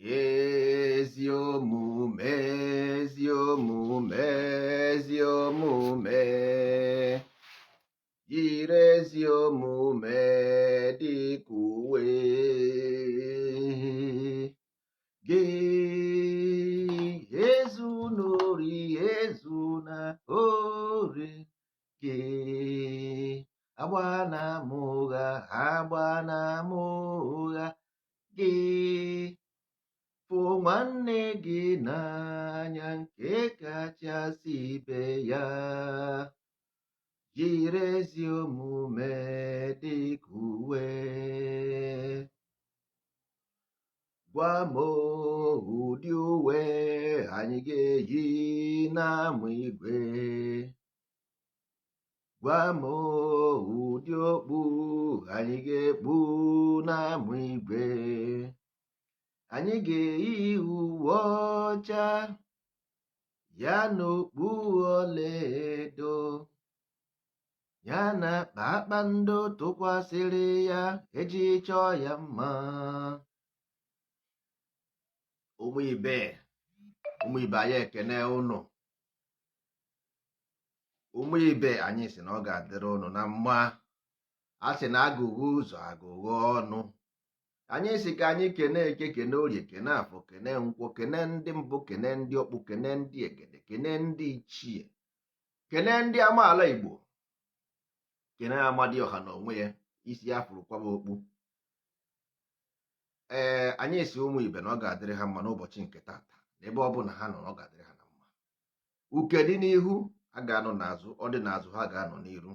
Ezi omume, ezi omume, ezi omume, yiri ezi omume dịka uwe gị. Ezuna ori, ezuna ori gị. Agbana ama ụgha, agbana ama ụgha gị. Fụ nwanne gị n'anya nke kachasị ibe ya. Jiri ezi omume dịka uwe. Gwa m ụdị uwe anyị ga-eyi n'ama igwe. Gwa m ụdị okpu anyị ga-ekpu n'ama igwe. Anyị ga-eyi uwe ọcha ya na okpu ọlaedo, ya na kpakpando tụkwasịrị ya eji chọọ ya mma. Ụmụ ibe, ụmụ ibe, anyị ekene ụnụ. Ụmụ ibe, anyị sị na ọ ga-adịrị ụnụ na mma. A sị na agụghị ụzọ agụghị ọnụ. Anyị sị ka anyị kene Eke, kene Orie, kene Afọ, kene Nkwọ, kene ndị mbụ, kene ndị ọkpụ, kene ndị egede, kene ndị ichie, kene ndị amaala Igbo, kene Amadioha na onwe ya isi afụrụ kwaba okpu. Ee, anyị si ụmụ ibe na ọ ga-adịrị ha mma n'ụbọchị nke taata, na ebe ọ bụ na ha nọ na ọ ga-adịrị ha na mma. Uke dị n'ihu, ha ga-anọ n'azụ. Ọ dị n'azụ, ha ga-anọ n'iru.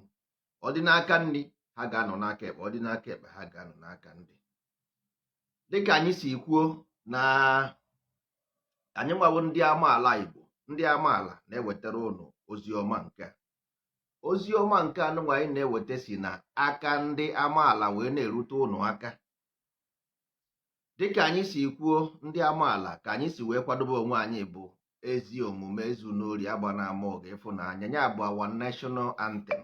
Ọ dị n'aka nri, ha ga-anọ n'aka ekpe. Ọ dị n'aka ekpe, ha ga-anọ n'aka nri. Dịka anyị si kwuo na anyị nwawo ndị amaala Igbo, ndị amaala na-ewetara ụnụ ozi ọma nke a. Ozi ọma nke anụnwa anyị na-eweta si na aka ndị amaala wee na-erute ụnụ aka. Dịka anyị si kwuo, ndị amaala, ka anyị si wee kwadobe onwe anyị bụ ezi omume, ezuna ori, agbana ama ụgha, ịfụnanya. Ya bụ our national anthem.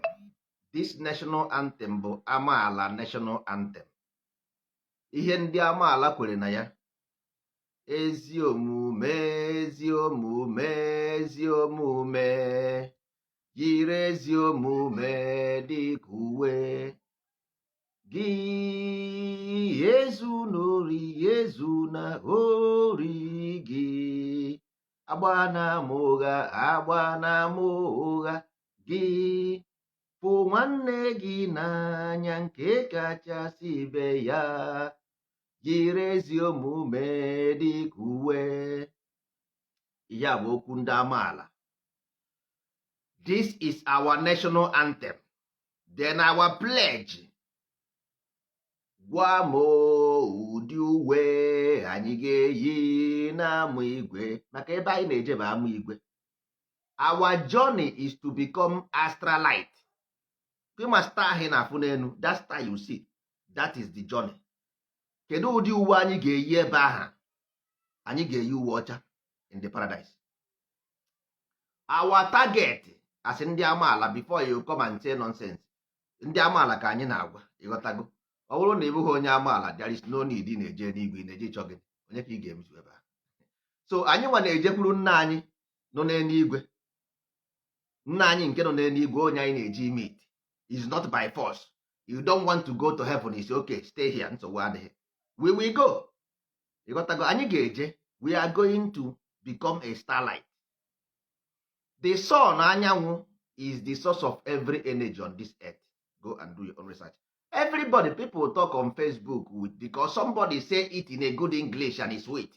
This national anthem bụ amaala national anthem. Ihe ndị amaala kwere na ya: ezi omume, ezi omume, ezi omume, jiri ezi omume dịka uwe gị. Ezuna ori, ezuna ori gị. Agbana ama ụgha, agbana ama ụgha gị. Fụ nwanne gị n'anya nke kachasị ibe ya. Jiri ezi omume dịka uwe. Ya bụ okwu ndị amaala. This is our national anthem. Then our pledge: gwa m ụdị uwe anyị ga-eyi n'ama igwe, maka ebe anyị na-eje bụ ama igwe. Our journey is to become astralite. Kima star ahụ ị na-afụ n'elu, that star you see, that is the journey. Kedu ụdị uwe anyị ga-eyi ebe ahụ? Anyị ga-eyi uwe ọcha in the paradise. Our target as ndị amaala, before you come and say nonsense, ndị amaala ka anyị na-agwa, ịghọtago? Ọ bụrụ na ị bụghị onye amaala, there is no need ị na-eje n'igwe. Ị na-eje ịchọ gị onye ka ị ga-emezu ebe ahụ. So anyị nwa na-ejekwuru nna anyị nọ n'eluigwe, nna anyị nke nọ n'eluigwe, onye anyị na-eji meet. Is not by force. You don't want to go to heaven, is okay, stay here, nsogbu adịghị. We will go, ịghọtago? Anyị ga-eje. We are going to become a starlight. The sun, anyanwụ, is the source of every energy on this earth. Go and do your own research, everybody. People talk on Facebook with because somebody say it in a good English and it's sweet.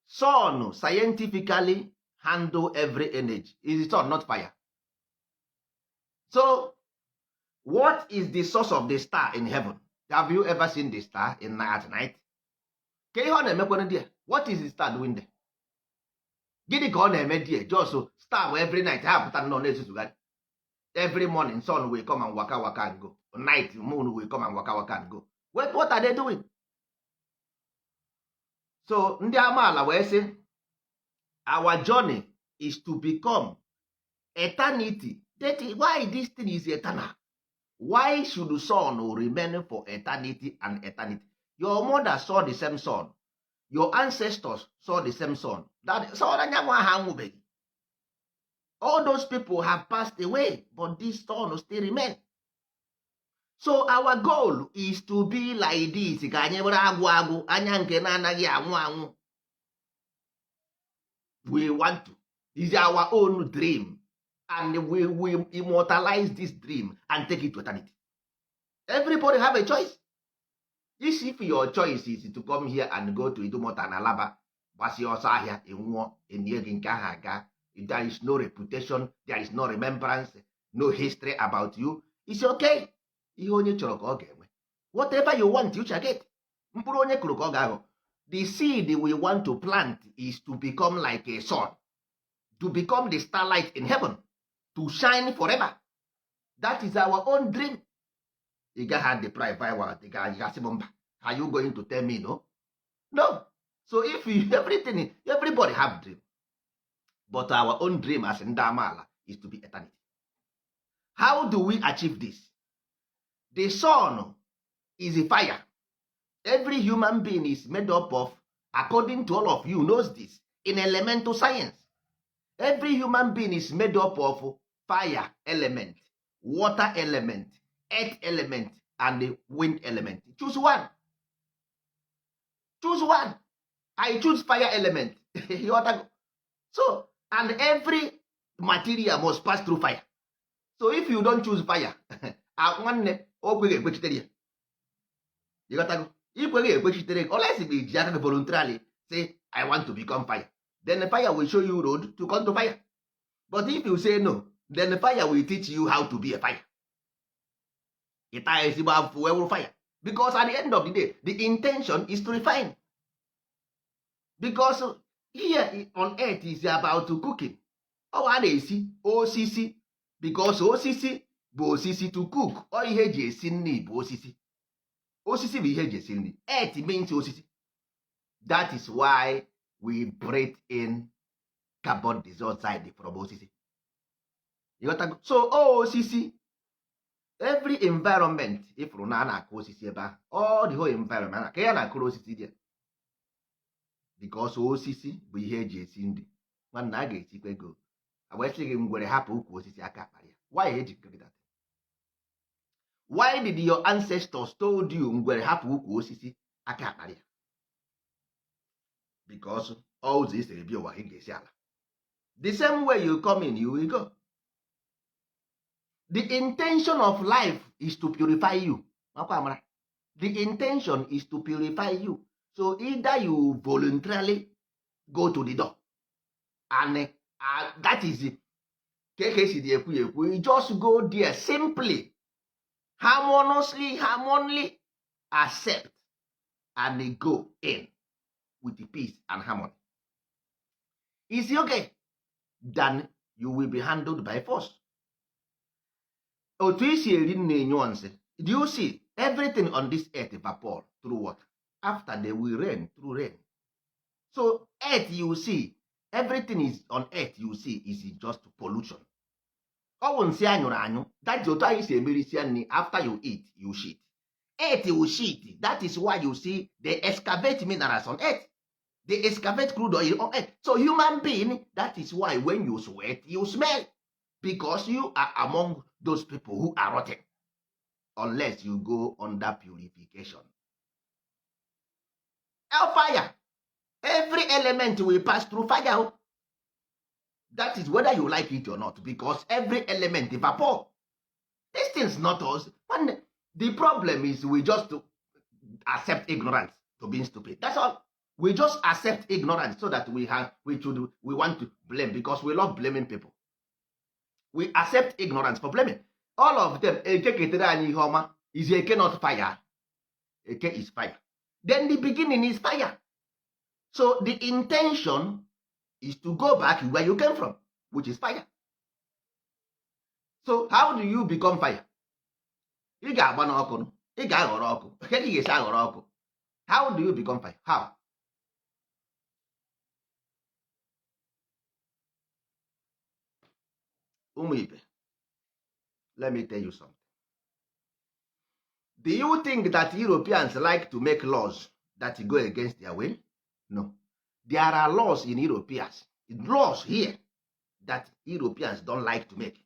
Sun scientifically handle every energy. Is the sun not fire? So what is the source of the star in heaven? Have you ever seen the star in at night? Ka ihe ọ na-emekwana there? What is the star doing there? Gịnị ka ọ na-eme there? Just star bụ every night ha pụta nnọọ na-ezuzugharị. Every morning sun will come and waka waka and go. Night, moon will come and waka waka and go. What are they doing? So ndị amaala wee sị our journey is to become eternity. That is why this thing is eternal. Why should the sun remain for eternity and eternity? Your mother saw the same sun. Your ancestors saw the same sun. That sun, anyanwụ ahụ anwụbeghị. All those people have passed away, but this sun still remain. So our goal is to be like this, ka anyị bụrụ agwụ agwụ anya nke na-anaghị anwụ anwụ. We want to is our own dream, and we will immortalize this dream and take it to eternity. Everybody have a choice. This, if your choice is to come here and go to Idumota and Alaba, gbasie ọsọ ahịa, ịnwụọ, enye gị nke ahụ aga. There is no reputation, there is no remembrance, no history about you. It's okay. Ihe onye chọrọ ka ọ ga-enwe. Whatever you want, you shall get. Mkpụrụ onye kụrụ ka ọ ga-aghọ. The seed we want to plant is to become like a sun, to become the starlight in heaven, to shine forever. That is our own dream. Ị gaghị deprive our ị ga-asị m mba. Are you going to tell me no? No. So if you, everything, everybody have dream, but our own dream as ndị amaala is to be eternity. How do we achieve this? The sun is a fire. Every human being is made up of, according to all of you knows this in elemental science, every human being is made up of fire element, water element, earth element and the wind element. Choose one. Choose one. I choose fire element. Ịghọtago? So, and every material must pass through fire. So if you don't choose fire, ah, nwanne, o kweghị ekwechitere ya. Ịghọtago? Ikweghị ekwechitere gị, unless ma iji aka gị voluntarily say, "I want to become fire," then the fire will show you road to come to fire. But if you say no, then the fire will teach you how to be a fire. Ịta ezigbo afụfụ wee wụrụ fire, because at the end of the day, the intention is to refine, because here on earth is about cooking. Ọ a na-esi osisi, because osisi bụ osisi to cook. Ọ ihe eji esi nri bụ osisi. Osisi bụ ihe eji esi nri. Earth means osisi. That is why we breathe in carbon dioxide from osisi. Ịghọtago? So ọ osisi, every environment ifụrụ na a na-akụ osisi ebe ahụ, all the whole environment ka ya na-akụrụ osisi dị, because osisi bụ ihe eji esi nri. Nwanne, a ga-esikwa ego wee sị gị ngwere hapụ ukwu osisi, aka akpara ya. Why eji gị that? Why did your ancestors told you ngwere hapụ ukwu osisi, aka akpara ya? Because ọ ụzọ isiri bịa ụwa ka ị ga-esi ala. The same way you come in, you will go. The intention of life is to purify you. Makwa amara, the intention is to purify you. So either you voluntarily go to the door and that is it. Ka esi dị ekwu ya ekwu, you just go there simply, harmoniously, harmoniously accept and go in with the peace and harmony. Is okay than you will be handled by force. Otu isi eri nne nyụọ nsị. Do you see everything on this earth vapor through water? After, they will rain through rain. So earth you see, everything is on earth you see is just pollution. Ọ bụ nsị anyụrụ anyụ. That is otu anyị si emerisia nri. After you eat, you shit. Earth will shit. That is why you see they excavate minerals on earth, they excavate crude oil on earth. So human being, that is why when you sweat, you smell, because you are among those people who are rotten, unless you go under purification. Fire, every element will pass through fire. That is whether you like it or not, because every element vapor. This thing's not us. When the problem is, we just accept ignorance to being stupid. That's all. We just accept ignorance so that we have we should we want to blame, because we love blaming people. We accept ignorance for blaming all of them. Eke ketere anyị ihe ọma. Is eke not fire? Eke is fire. Then the beginning is fire. So the intention is to go back where you came from, which is fire. So how do you become fire? Ị ga-agba n'ọkụ, ị ga-aghọrọ ọkụ. Ka ị ga-esi aghọrọ ọkụ? How do you become fire? How? Ụmụ ibe, let me tell you something. Do you think that Europeans like to make laws that go against their will? No, there are laws in Europeans, laws here that Europeans don't like to make,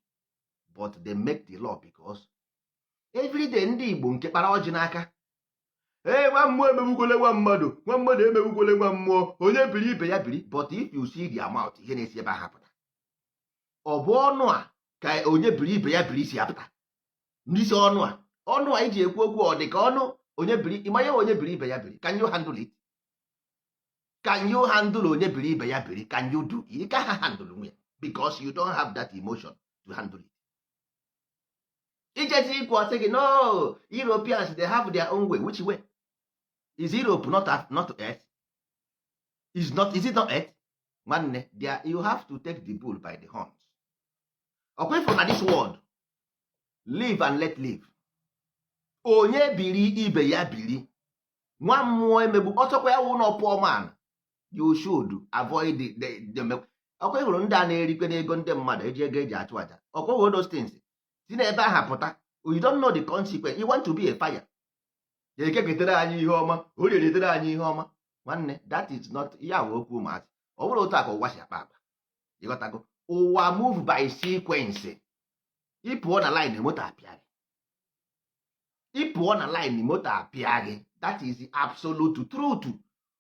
but they make the law because everyday ndị Igbo nke kpara ọjị n'aka, ee, nwa mmụọ emegbukwele nwa mmadụ, nwa mmadụ emegbukwele nwa mmụọ, onye biri ibe ya biri. But if you see the amount ihe na-esi ebe ahụ pụta, ọ bụ ọnụ a ka onye biri ibe ya biri si apụta n'isi ọnụ a, ọnụ a iji ekwu okwu, ọ dị ka ọnụ onye biri ịmanye onye biri ibe ya biri. Can you handle it? Can you handle onye biri ibe ya biri? Can you do? You can handle nwunye because you don't have that emotion to handle it. Ijezi ikwu, ọsị gị, no, Europeans, they have their own way. Which way is Europe? Not earth is not, is it not earth? Nwanne, there you have to take the bull by the horns. Ọkwa ifụ na this world, live and let live. Onye biri ibe ya biri, nwa mmụọ emegbu ọtọkwa ya wụ na poor man, you should avoid the ọkwa ịhụrụ ndị a na-erikwe n'ego ndị mmadụ, eji ego eji achụ aja. Ọkwa hụrụ those things si n'ebe ahụ pụta. You don't know the consequence. You want to be a fire. Eke ketere anyị ihe ọma, orie retere anyị ihe ọma. Nwanne, that is not ya wụ okwu ụmụazị. Ọ bụrụ otu a ka ụwa si akpa akpa, ịghọtago? Ụwa move by sequence. Ị pụọ na line, moto apịa gị. Ị pụọ na line, moto apịa gị. That is the absolute truth.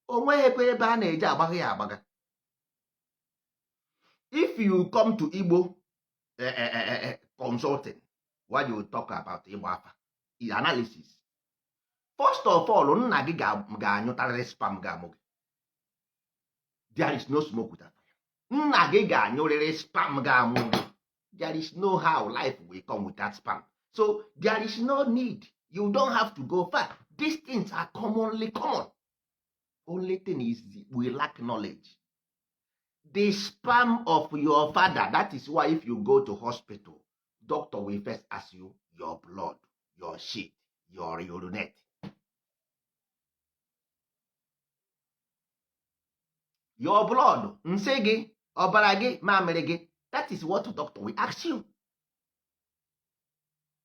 O nweghịkwa ebe a na-eji agbagha ya agbaga. If you come to Igbo consulting, what you talk about ịgba afa analysis, first of all, nna gị ga-anyụtarịrị sperm ga-amụ gị. There is no smoke without fire. Nna gị ga-anyụrịrị sperm ga-amụ gị. There is no how life will come without sperm, so there is no need. You don't have to go far. These things are commonly common. Only thing is we lack knowledge. The sperm of your father, that is why if you go to hospital, doctor will first ask you your blood, your shit, your urinate, your blood, nsị gị, ọbara gị, mamịrị gị. That is what doctor will ask you.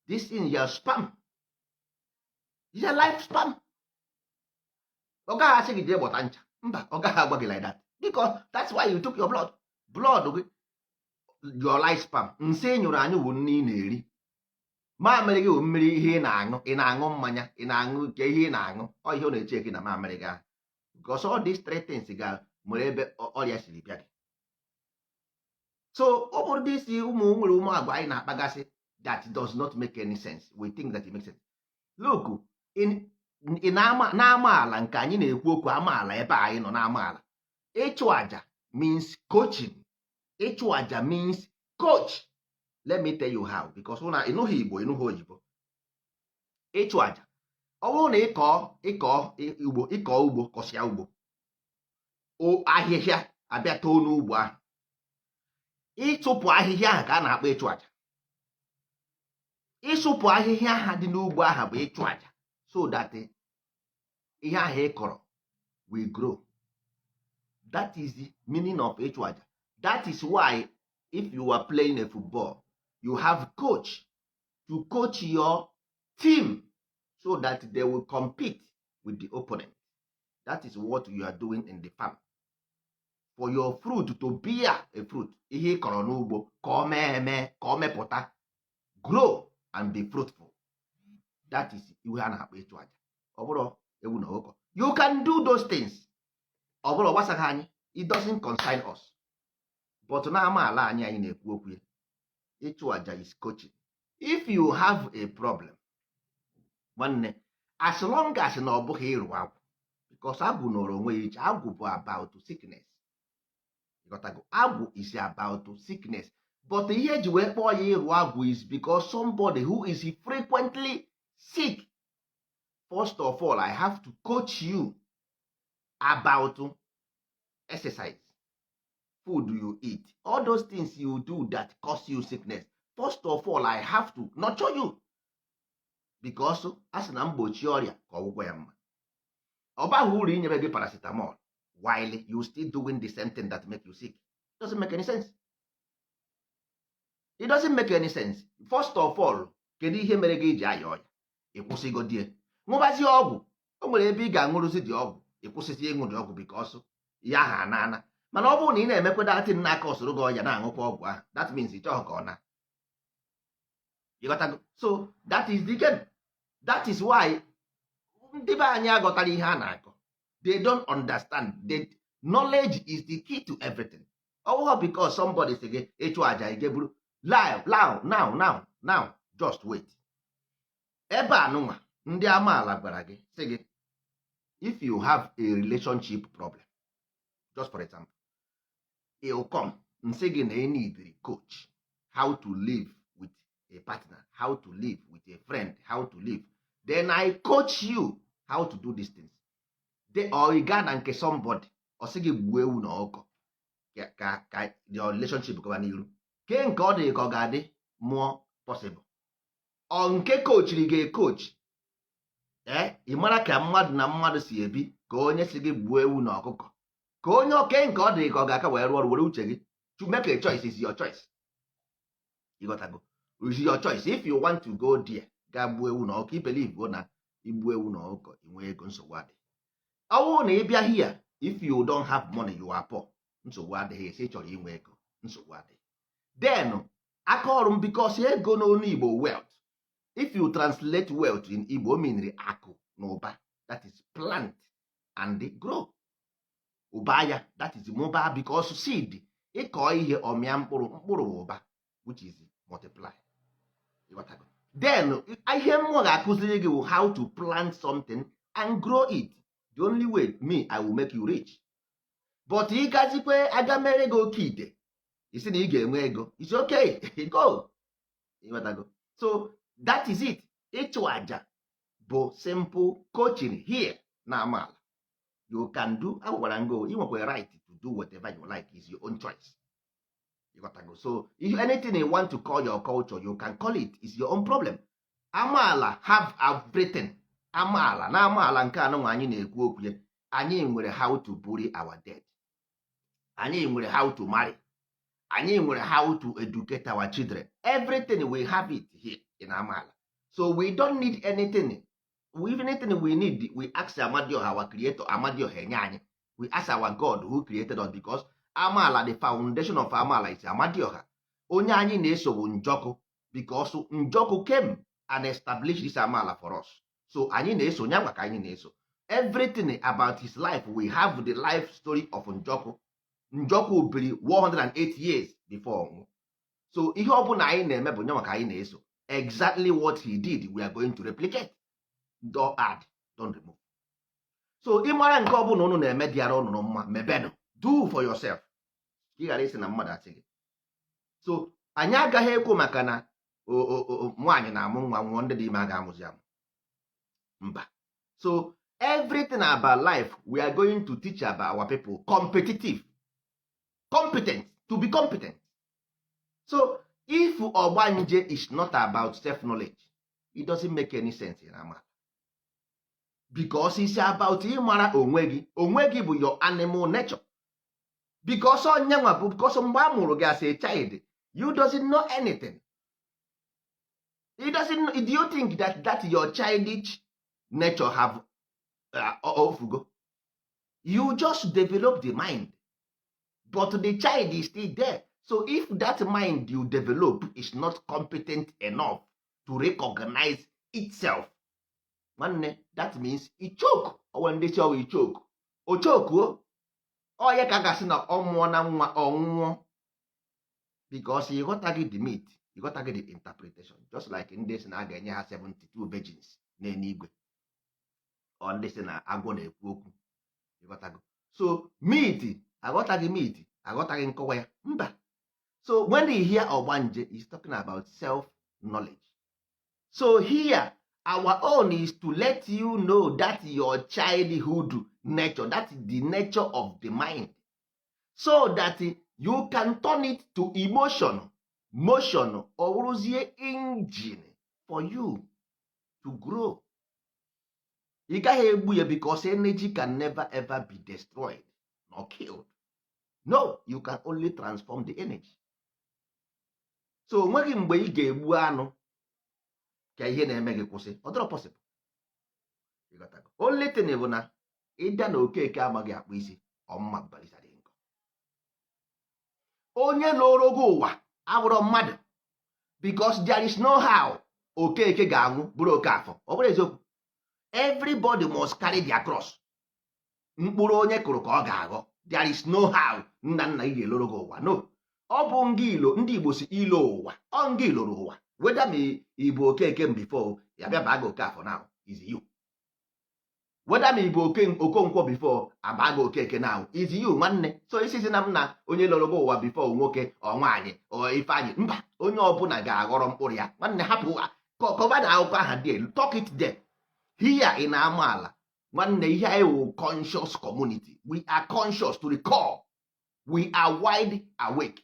This is your sperm, is a life sperm. Ọ gaghị asị gị jee gbọta ncha, mba, ọ gaghị agwa gị like that, because that's why you took your blood, blood gị, your life sperm. Nsị nyụrụ anyụ bụ nne ị na-eri, mamịrị gị bụ mmiri ihe ị na-aṅụ. Ị na-aṅụ mmanya, ị na-aṅụ nke ihe ị na-aṅụ, ọ ihe ọ na-eche gị na mamịrị gị ahụ, because all these three things ga nwere ebe ọrịa siri bịa gị. So ọ bụrụ dị isi ụmụ nwere ụmụ agwa anyị na-akpagasị that does not make any sense. We think that it makes sense. Look, in n'amaala nke anyị na-ekwu okwu, amaala ebe anyị nọ n'amaala, ịchụ aja means coaching. Ịchụ aja means coach. Let me tell you how, because ụna ịnụghị Igbo, ịnụghị oyibo. Ịchụ aja, ọ bụrụ na ịkọọ ugbo, ịkọọ ugbo, kọsịa ugbo, ahịhịa abịa too n'ugbo ahụ, ịchụpụ ahịhịa ahụ ka a na-akpọ ịchụ aja. Ịsụpụ ahịhịa ahụ dị n'ugbo ahụ bụ ịchụ aja, so that ihe ahụ ị kọrọ will grow. That is the meaning of ịchụ aja. That is why if you are playing a football, you have coach to coach your team so that they will compete with the opponent. That is what you are doing in the farm. For your fruit to bear a fruit, ihe ị kọrọ n'ugbo ka ọ mee eme, ka ọ mepụta, grow and be fruitful. That is ihe a na-akpọ ịchụ aja. Ọ bụrụ ewu na ọkụkọ, you can do those things. Ọ bụrụ gbasaghị anyị, it doesn't concern us. But na amaala anyị, anyị na-ekwu okwu ya, ịchụ aja is coaching. If you have a problem, nwanne, as long as na ọ bụghị ịrụ agwụ, because agwụ nọrọ onwe ya iche. Agwụ bụ about sickness. Ịghọtago? Agwụ is about sickness, but ihe eji wee kpọọ ya ịrụ agwụ is because somebody who is frequently sick. First of all, I have to coach you about exercise, food you eat, all those things you do that cause you sickness. First of all, I have to nurture you, because a sị na mgbochi ọrịa ka ọgwụgwọ ya mma. Ọ baghị uru inyere gị paracetamol while you still doing the same thing that make you sick. It doesn't make any sense. It doesn't make any sense. First of all, kedu ihe mere gị iji aya ọya? Ị kwụsịgodie, ṅụbazie ọgwụ. O nwere ebe ị ga-aṅụrụzi dị ọgwụ, Ịkwụsịsị ịṅụ dị ọgwụ because ya ha anana. Mana ọ bụrụ na ị na-emekwa datin n'aka ọsoro gị ọya, na-aṅụkwa ọgwụ ahụ, that means ị chọghị ka ọ na. Ịghọtago? So that is the game. That is why ndị be anyị aghọtara ihe a na-akọ. They don't understand. The knowledge is the key to everything. Ọ bụghị because somebody sị gị ịchụ aja ije buru live now, now, now, now. Just wait. Ebe a nụnwa ndị amaala gwara gị, sị gị, if you have a relationship problem, just for example, you come, nsị gị na ị need coach, how to live with a partner, how to live with a friend, how to live. Then I coach you how to do these things. Or ị gaa na nke somebody, ọ sị gị gbuo ewu na ọkụkọ ka your relationship gaba n'iru. Ke nke ọ dị ka ọ ga-adị more possible? Ọ nke coachiri ga-ecoach ee, ị mara ka mmadụ na mmadụ si ebi, ka onye si gị gbuo ewu na ọkụkọ, ka onye oke nke ọ dị ka ọ ga-aka wee rụọ ọrụ. Were uche gị to make a choice. Is your choice. Ịghọtago? Is your choice. If you want to go there, gaa gbuo ewu na ọkụkọ, ibelieve go na igbu ewu na ọkụkọ inwe ego, nsogbu adịghị. Ọ bụrụ na ị bịa here, if you don't have money, you are poor, nsogbu adịghị. Esi ị chọrọ inwe ego, nsogbu adịghị. Then aka ọrụ m, because ego n'onu Igbo, wealth, if you translate wealth in Igbo, o meanri akụ na ụba. That is plant and grow. Ụba ya, that is mụba, because seed, ịkọ ihe, ọmịa mkpụrụ, mkpụrụ bụ ụba, which is multiply. Ịghọtago? Then ihe mmụọ ga-akụziri gị bụ how to plant something and grow it. The only way me I will make you rich. But ị gazikwe aga mere gị oke ite, isi na ị ga-enwe ego, it's okay, go. Ịghọtago? So that is it. Ịchụ aja bụ simple coaching here na amaala. You can do, agwakwara ngo, ị nwekwara right to do whatever you like, is your own choice. Ịghọtago? So if anything you want to call your culture, you can call it, is your own problem. Amaala have everything. Amaala na amaala nke anụnwa anyị na-ekwu okwu ya, anyị nwere how to bury our dead, anyị nwere how to marry, anyị nwere how to educate our children. Everything, we have it here in amaala. So we don't need anything. Anything we need, we ask Amadioha, our creator. Amadioha enye anyị. We ask our God who created us, because amaala, the foundation of amaala is Amadioha. Onye anyị na-eso bụ Njọkụ, because Njọkụ came and established this amaala for us. So anyị na-eso nyanwa ka anyị na-eso everything about his life. We have the life story of Njọkụ. Njọkụ biri 108 years before ọnwụ. So ihe ọ bụla anyị na-eme bụ nyanwa ka anyị na-eso. Exactly what he did, we are going to replicate. Don't add, don't remove. So ịmara nke ọbụla unu na-eme dịara unu mma, mebenụ. Do for yourself, ka ị ghara isi na mmadụ asị gị. So anyị agaghị ekwu maka na nwaanyị na-amụ nwa nwụọ, ndị dị ime a ga-amụzi amụ. Mba. So everything about life, we are going to teach about our people competitive, competent, to be competent. So if ogbanje is not about self knowledge, it doesn't make any sense in ama, because it's about ịmara onwe gị. Onwe gị bụ your animal nature, because onyenwa bụ, because mgbe a mụrụ gị as a child, you doesn't know anything. You doesn't know. Do you think that your childish nature have ofugo? You just develop the mind, but the child is still there. So if that mind you develop is not competent enough to recognize itself, nwanne, that means ichoke. Ọnwe ndị si ọwa ichoke, ochokuo ọ ya ka a ga-asị na ọ mụọ na nwa ọnwụọ, because ịghọtaghị the myth, ịghọtaghị the interpretation. Just like ndị si na a ga-enye ha 72 virgins n'eluigwe, ọ ndị si na agwọ na-ekwu okwu. Ịghọtago? So myth, aghọtaghị myth, aghọtaghị nkọwa ya. Mba. So when you hear ogbanje, is talking about self knowledge. So here our own is to let you know that your childhood nature, that is the nature of the mind, so that you can turn it to emotion, motion, ọ bụrụzie engine for you to grow. Ị gaghị egbu ya, because energy can never ever be destroyed nor killed. No, you can only transform the energy. So o nweghị mgbe ị ga-egbu anụ ka ihe na-eme gị kwụsị. Ọ dịrọ possible. Ịghọtago? Only thing bụ na Ịbịa na Okeke amaghị akpụ isi, ọmma mbalisa dị nkọ. Onye lụrụ gị ụwa abụrụ mmadụ, because there is no how Okeke ga-anwụ bụrụ Okafọ. Ọ bụrụ eziokwu, everybody must carry their cross. Mkpụrụ onye kụrụ ka ọ ga-aghọ. There is no how nna nna gị ga-eloro gị ụwa. No, ọ bụ nga ilo. Ndị Igbo si ilo ụwa, ọ nga iloro ụwa. Whether ma ị bụ Okeke m before ya bịa baa gị Okafọ, now is you. Whether ma ị bụ oke Okonkwo before abaa gị Okeke, now is you. Nwanne, so isizi na m na onye lọrọ gị ụwa before, nwoke ọ nwaanyị ọ Ifeanyị, mba, onye ọbụla ga-aghọrọ mkpụrụ ya. Nwanne, hapụ kọba na akụkọ aha dị elu. Talk it there here in amaala. Nwanne, ihe anyị wụ conscious community. We are conscious to the core. We are wide awake.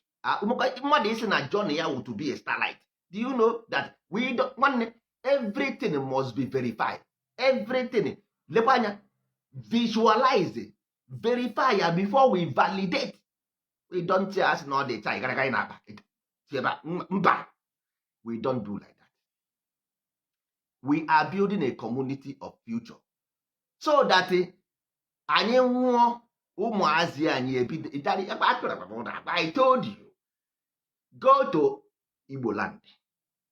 Mmadụ isi na journey ya wụ to be a starlight. Do you know that we don't? Nwanne, everything must be verified, everything. Lekwa anya, visualize, verify ya before we validate. We don't say asị na ọ dị taa gara gara na-akpa si ebe a. Mba, we don't do like that. We are building a community of future so that anyị nwụọ, ụmụazị anyị ebido. I told you, go to Igbo land,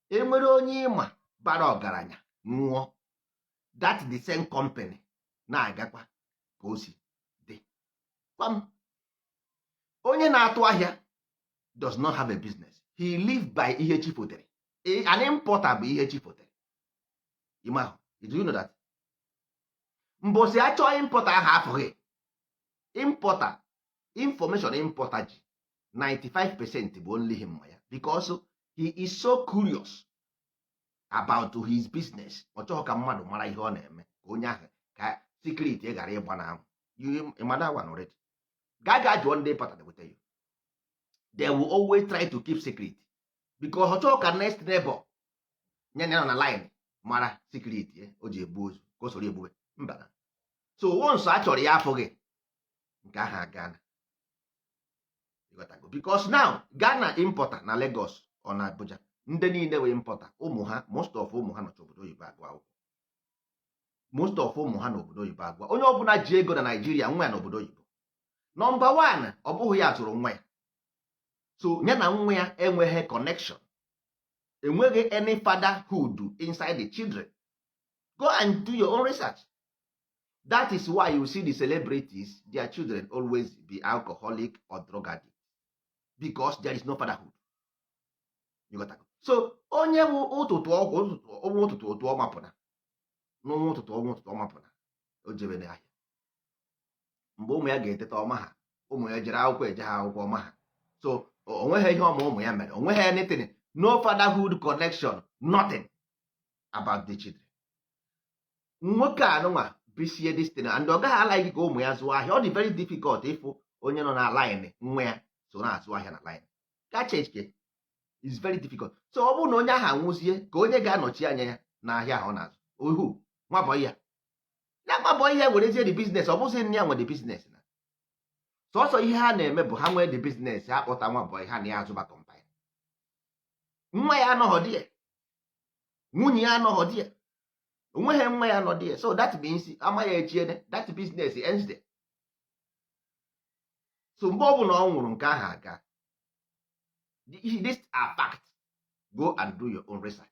enwere onye ịma bara ọgaranya nwụọ, that the same company na-agakwa ka o si dị. Gwa m, onye na-atụ ahịa does not have a business. He live by ihe chi fotere. An importer bụ ihe chi fotere. Ịma, do you know that mbọsị achọọ importer ahụ afụghị importer information, importer ji 95% bụ only him ma ya, because he is so curious about his business. Ọ chọghị ka mmadụ mara ihe ọ na-eme, ka onye ahụ ka secret ị ghara ịgba n'anwụ. You ịma that one already. Gaa gaa jụọ ndị importer, they will tell you they will always try to keep secret, because ọ chọghị ka next neighbor nye ya nọ na line mara secret ya o ji egbu ozu ka o soro egbube mba na. So once a chọrọ ya afụghị nke ahụ agana. Ịghọtago? Because now Ghana importer na Lagos ọ na Abuja, ndị niile wee importer, ụmụ ha, most of ụmụ ha nọcha obodo oyibo agụ akwụkwọ. Most of ụmụ ha n'obodo oyibo agụ. Onye ọbụla ji ego na Naijiria, nwa ya n'obodo oyibo. Number one, ọ bụghị ya zụrụ nwa ya, so ya na nwa ya enweghị connection, enweghị any fatherhood inside the children. Go and do your own research. That is why you see the celebrities, their children always be alcoholic or drug addict, because there is no fatherhood. You got that? So onye bụ ụtụtụ ọgwụ ụtụtụ ọnwa ụtụtụ ụtụ ọ mapụna n'ọnwa ụtụtụ ọnwa ụtụtụ ọ mapụna o jebe n'ahịa. Mgbe ụmụ ya ga-eteta, ọma ha ụmụ ya jere akwụkwọ, eje ha akwụkwọ, ọma ha. So o nweghị ihe ọma ụmụ ya mere, o nweghị anything, no fatherhood connection, nothing about the children. Nwoke a nụnwa bisie this thing and ọ gaghị alaghị ka ụmụ ya zụọ ahịa. Ọ dị very difficult ịfụ onye nọ na line nwa ya so na-azụ ahịa na line. Ka cheke is very difficult. So ọ bụrụ na onye ahụ anwụzie, ka onye ga-anọchi anya ya n'ahịa ahụ ọ na-azụ ohu nwabọyị ya ya nwabọyị ya werezie the business. Ọ bụzi nne ya nwe the business na sọsọ ihe ha na-eme bụ ha nwee the business, ha kpọta nwabọyị ha na ya azụba combine. Nwa ya anọghọ di ya, nwunye ya anọghọ di ya, onweghị nwa ya nọ di ya. So that means ama ya echiene, that business ends there. So mgbe ọ bụla ọ nwụrụ, nke ahụ aga. This are fact. Go and do your own research.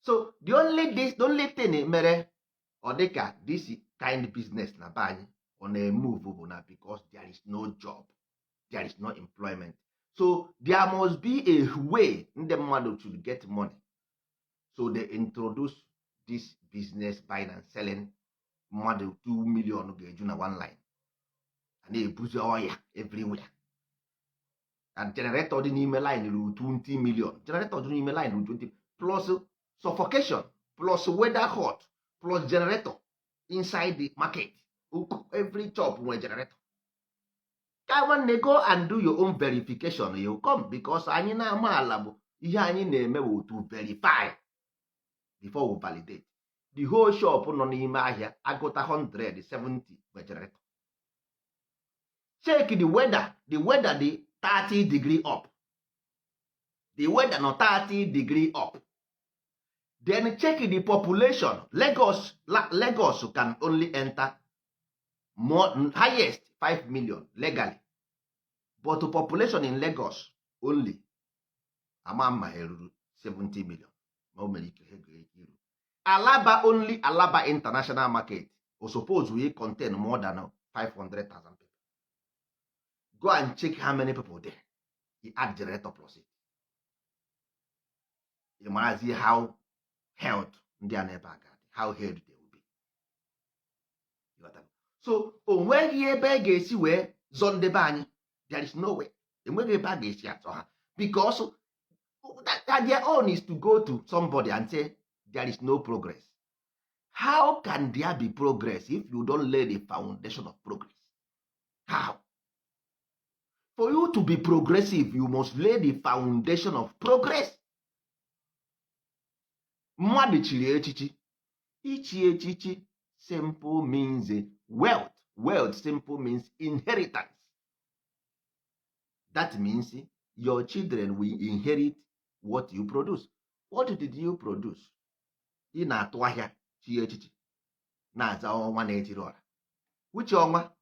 So the only thing mere ọ dịka this kind business na be anyị ọ na-emove bụ na because there is no job, there is no employment. So there must be a way ndị mmadụ should get money. So they introduce this business, buying and selling. Mmadụ 2 million ga-eju na one line, a na-ebuzi ọya everywhere, and generator dị n'ime line ruru 20 million. Generator dị n'ime line ruru 20 plus suffocation plus weather hot plus generator inside the market. Every shop nwere generator. Ka nwanne, go and do your own verification. You come, because anyị na-ama ala bụ ihe anyị na-eme bụ to verify before we validate. The whole shop nọ n'ime ahịa, agụta 170 nwere generator. Check the weather. The weather dị 30 degree up. The weather nọ 30 degree up. Then check the population. Lagos, Lagos can only enter more, highest 5 million legally, but the population in Lagos only, ama mma ha eruru 70 million, ma o mere ike ha ga-eke iru. Alaba only, Alaba International Market o suppose we contain more than 500,000 people. Go and check how many people there. You add generator plus it, ị marazie how health ndị a n'ebe a ga-adị, how health they will be. Ịghọtago? So o nweghị ebe a ga-esi wee zọ ndebe anyị. There is no way, enweghị ebe a ga-esi atọ ha, because that their own is to go to somebody and say there is no progress. How can there be progress if you don't lay the foundation of progress? How? For you to be progressive, you must lay the foundation of progress. Mmadụ chiri echichi, ichi echichi simple means wealth. Wealth simple means inheritance. That means your children will inherit what you produce. What did you produce? Ị na-atụ ahịa, chi echichi, na-aza ọnwa na-etiri ọra. Uche ọnwa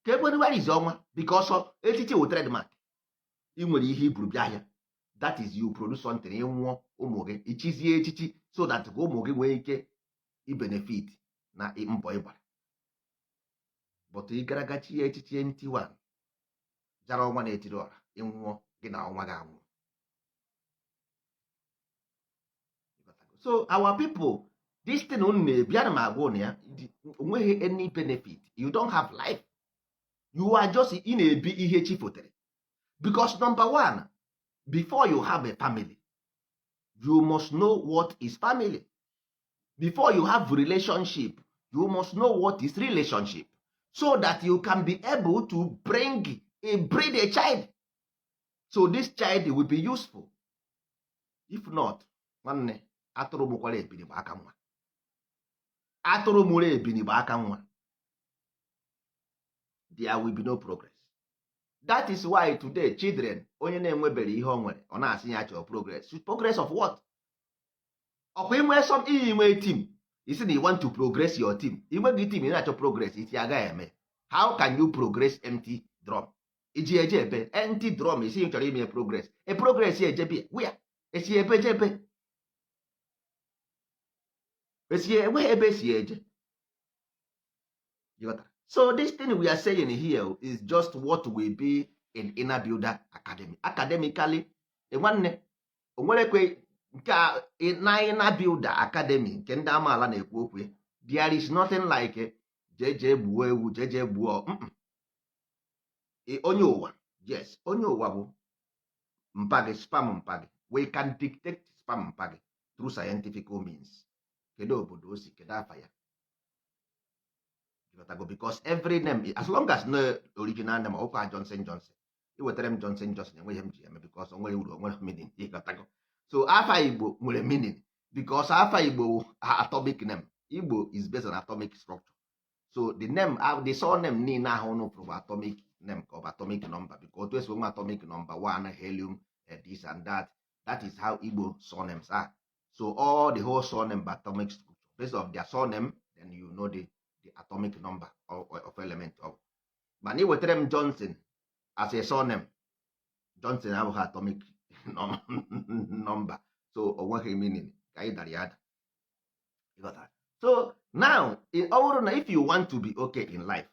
ka ekwere, where is ọnwa? Because echichi wụ trademark. Ị nwere ihe iburu bịa ahịa, that is, you produce something. Ị nwụọ, ụmụ gị ichizie echichi so that ka ụmụ gị nwee ike ibenefit na mbọ ị gbara. But ị gara ga chi ya echichi ntiwa jara ọnwa na-etiri ọra, ịnwụọ, gị na ọnwa ga-anwụ. So our people, this thing unu na-ebi, ana m agwa unu ya, onweghị any benefit. You don't have life. You are just, ị na-ebi ihe chi fotere. Because number one, before you have a family, you must know what is family. Before you have relationship, you must know what is relationship, so that you can be able to bring a breed a child, so this child will be useful. If not, nwanne, atụrụ mụkwara ebini gba aka nwa, atụrụ mụrụ ebini gba aka nwa, there will be no progress. That is why today children, onye na-enwebere ihe o nwere, ọ na-asị ya chọrọ progress. Progress of what? Ọkwa inwe some iyi nwee team, isi na you want to progress your team. Inweghị team, ị na-achọ progress, isi agaghị eme. How can you progress empty drum? Iji eje ebe empty drum, isi ị chọrọ ime progress, a progress ejebe where? Esi ebe jebe, esi enweghị ebe esi eje. You got that? So this thing we are saying here is just what will be in Inner Builder Academy academically. Nwanne, o nwere kwe nke a na Inner Builder Academy nke ndị amaala na-ekwu okwu ya. There is nothing like jeje gbuo ewu, jeje gbuo mm-mm. Onye ụwa, yes, onye ụwa bụ mpa gị, sperm mpa gị. We can detect sperm mpa gị through scientific means. Kedu obodo o si? Kedu afa ya? Ịghọtago? Because every name, as long as no original name, ọkwa Johnson Johnson, iwetara m Johnson Johnson, enweghị m ji eme, because o nwere uru, o nwere meaning. Ịghọtago? So afa Igbo nwere meaning, because afa Igbo wụ atomic name. Igbo is based on atomic structure. So the name, the surname niile ahụ unu fụrụ bụ atomic name, ka ọ bụ atomic number, because otu esi nwe atomic number one, helium, this and that, that is how Igbo surnames are. So all the whole surname bụ atomic structure. Based on their surname, then you know the atomic number of element of. Mana ị wetara m Johnson as a surname, Johnson abụghị atomic number, so o nweghị meaning ka anyị dara ya ada. Ịghọtara? So now, ọ bụrụ na if you want to be okay in life,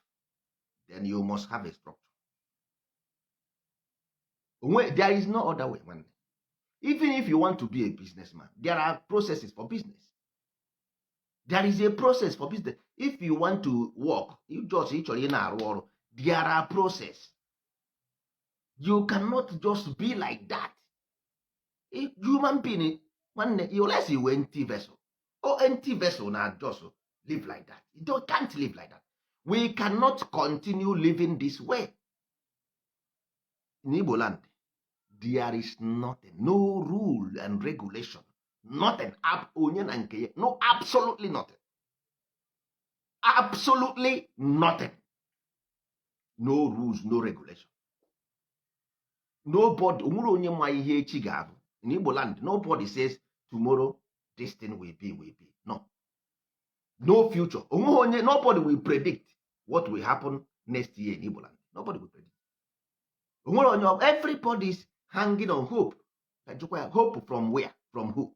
then you must have a structure. Onwe, there is no other way, nwanne. Even if you want to be a businessman, there are processes for business. There is a process for business. If you want to work, you just, ị chọrọ ị na-arụ ọrụ, there are process. You cannot just be like that. A human being, nwanne, unless you were empty vessel or empty vessel, na just live like that. You don't, can't live like that. We cannot continue living this way in Igbo land. There is nothing, no rule and regulation, nothing. Onye na nke ya, no, absolutely nothing, absolutely nothing. No rules, no regulation, nobody. Onwere onye ma ihe echi ga-abụ in Igbo land. Nobody says tomorrow. This thing will be no, no future. Onweghị onye, nobody will predict what will happen next year in Igbo land. Nobody will predict. Onwere onye. Everybody is hanging on hope. Ka jụkwa ya, hope from where? From who?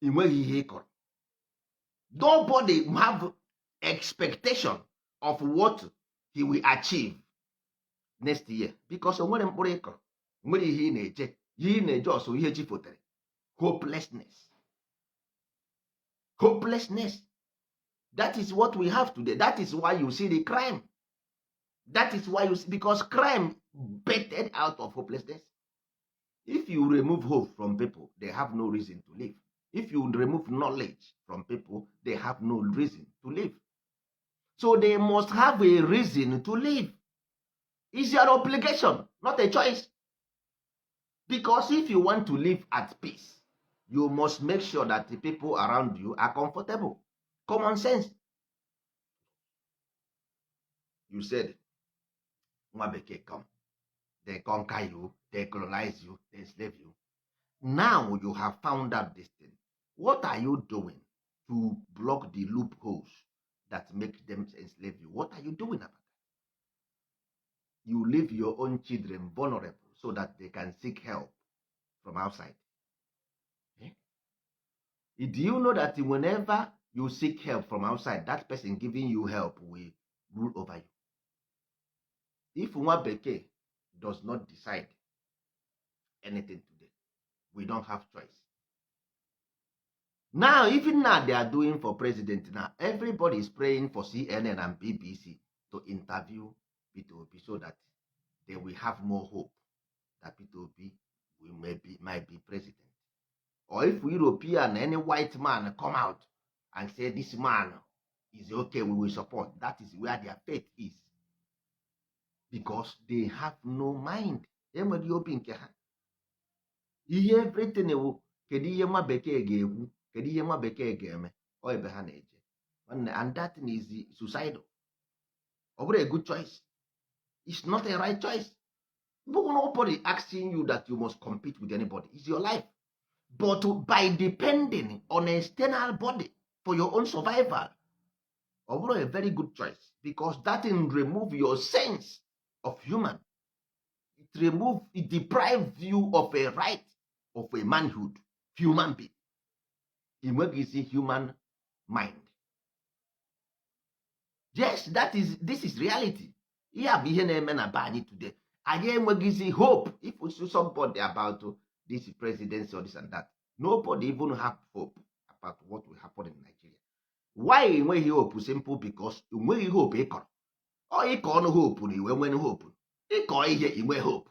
Ị nweghị ihe ị kọrọ. Nobody have expectation of what he will achieve next year, because o nwere mkpụrụ ịkọrọ, nwere ihe ị na-eche, ihe ị na-eje ọsọ, ihe chi fotere. Hopelessness, hopelessness, that is what we have today. That is why you see the crime. That is why you see, because crime birthed out of hopelessness. If you remove hope from people, they have no reason to live. If you remove knowledge from people, they have no reason to live. So they must have a reason to live. It's your obligation, not a choice, because if you want to live at peace, you must make sure that the people around you are comfortable. Common sense. You said nwa bekee come, they conquer you, they colonize you, they enslave you. Now you have found out this thing. What are you doing to block the loopholes that make them enslave you? What are you doing about it? You leave your own children vulnerable so that they can seek help from outside. Eh? Do you know that whenever you seek help from outside, that person giving you help will rule over you? If nwa bekee does not decide anything today, we don't have choice. Now, even now they are doing for president. Now everybody is praying for CNN and BBC to interview Peter Obi so that they will have more hope that Peter Obi will maybe might be president. Or if European, any white man come out and say this man is okay, we will support. That is where their faith is, because they have no mind. Enweghị obi nke ha. Ihe everything wụ kedu ihe nwa bekee ga-ekwu, kedu ihe nwa bekee ga-eme. Ọ ebe ha na-eje, nwanne, and that thing is suicidal. Ọ bụrụ a good choice, it's not a right choice. Nobody asking you that you must compete with anybody. It's your life, but by depending on external body for your own survival, ọ bụrụ a very good choice, because that thing remove your sense of human. It remove, it deprive you of a right of a manhood, human being. Ị nweghịzi human mind. Yes, that is, this is reality. Ihe a bụ ihe na-eme na be anyị today. Anyị enweghịzi hope. If you see somebody about this presidency or this and that, nobody even have hope about what will happen in Nigeria. Why enweghị hope? Simple, because enweghị hope ịkọrọ. Ọ ịkọ ọnụ hope na iwe nwere hope. Ịkọ ihe inwe hope,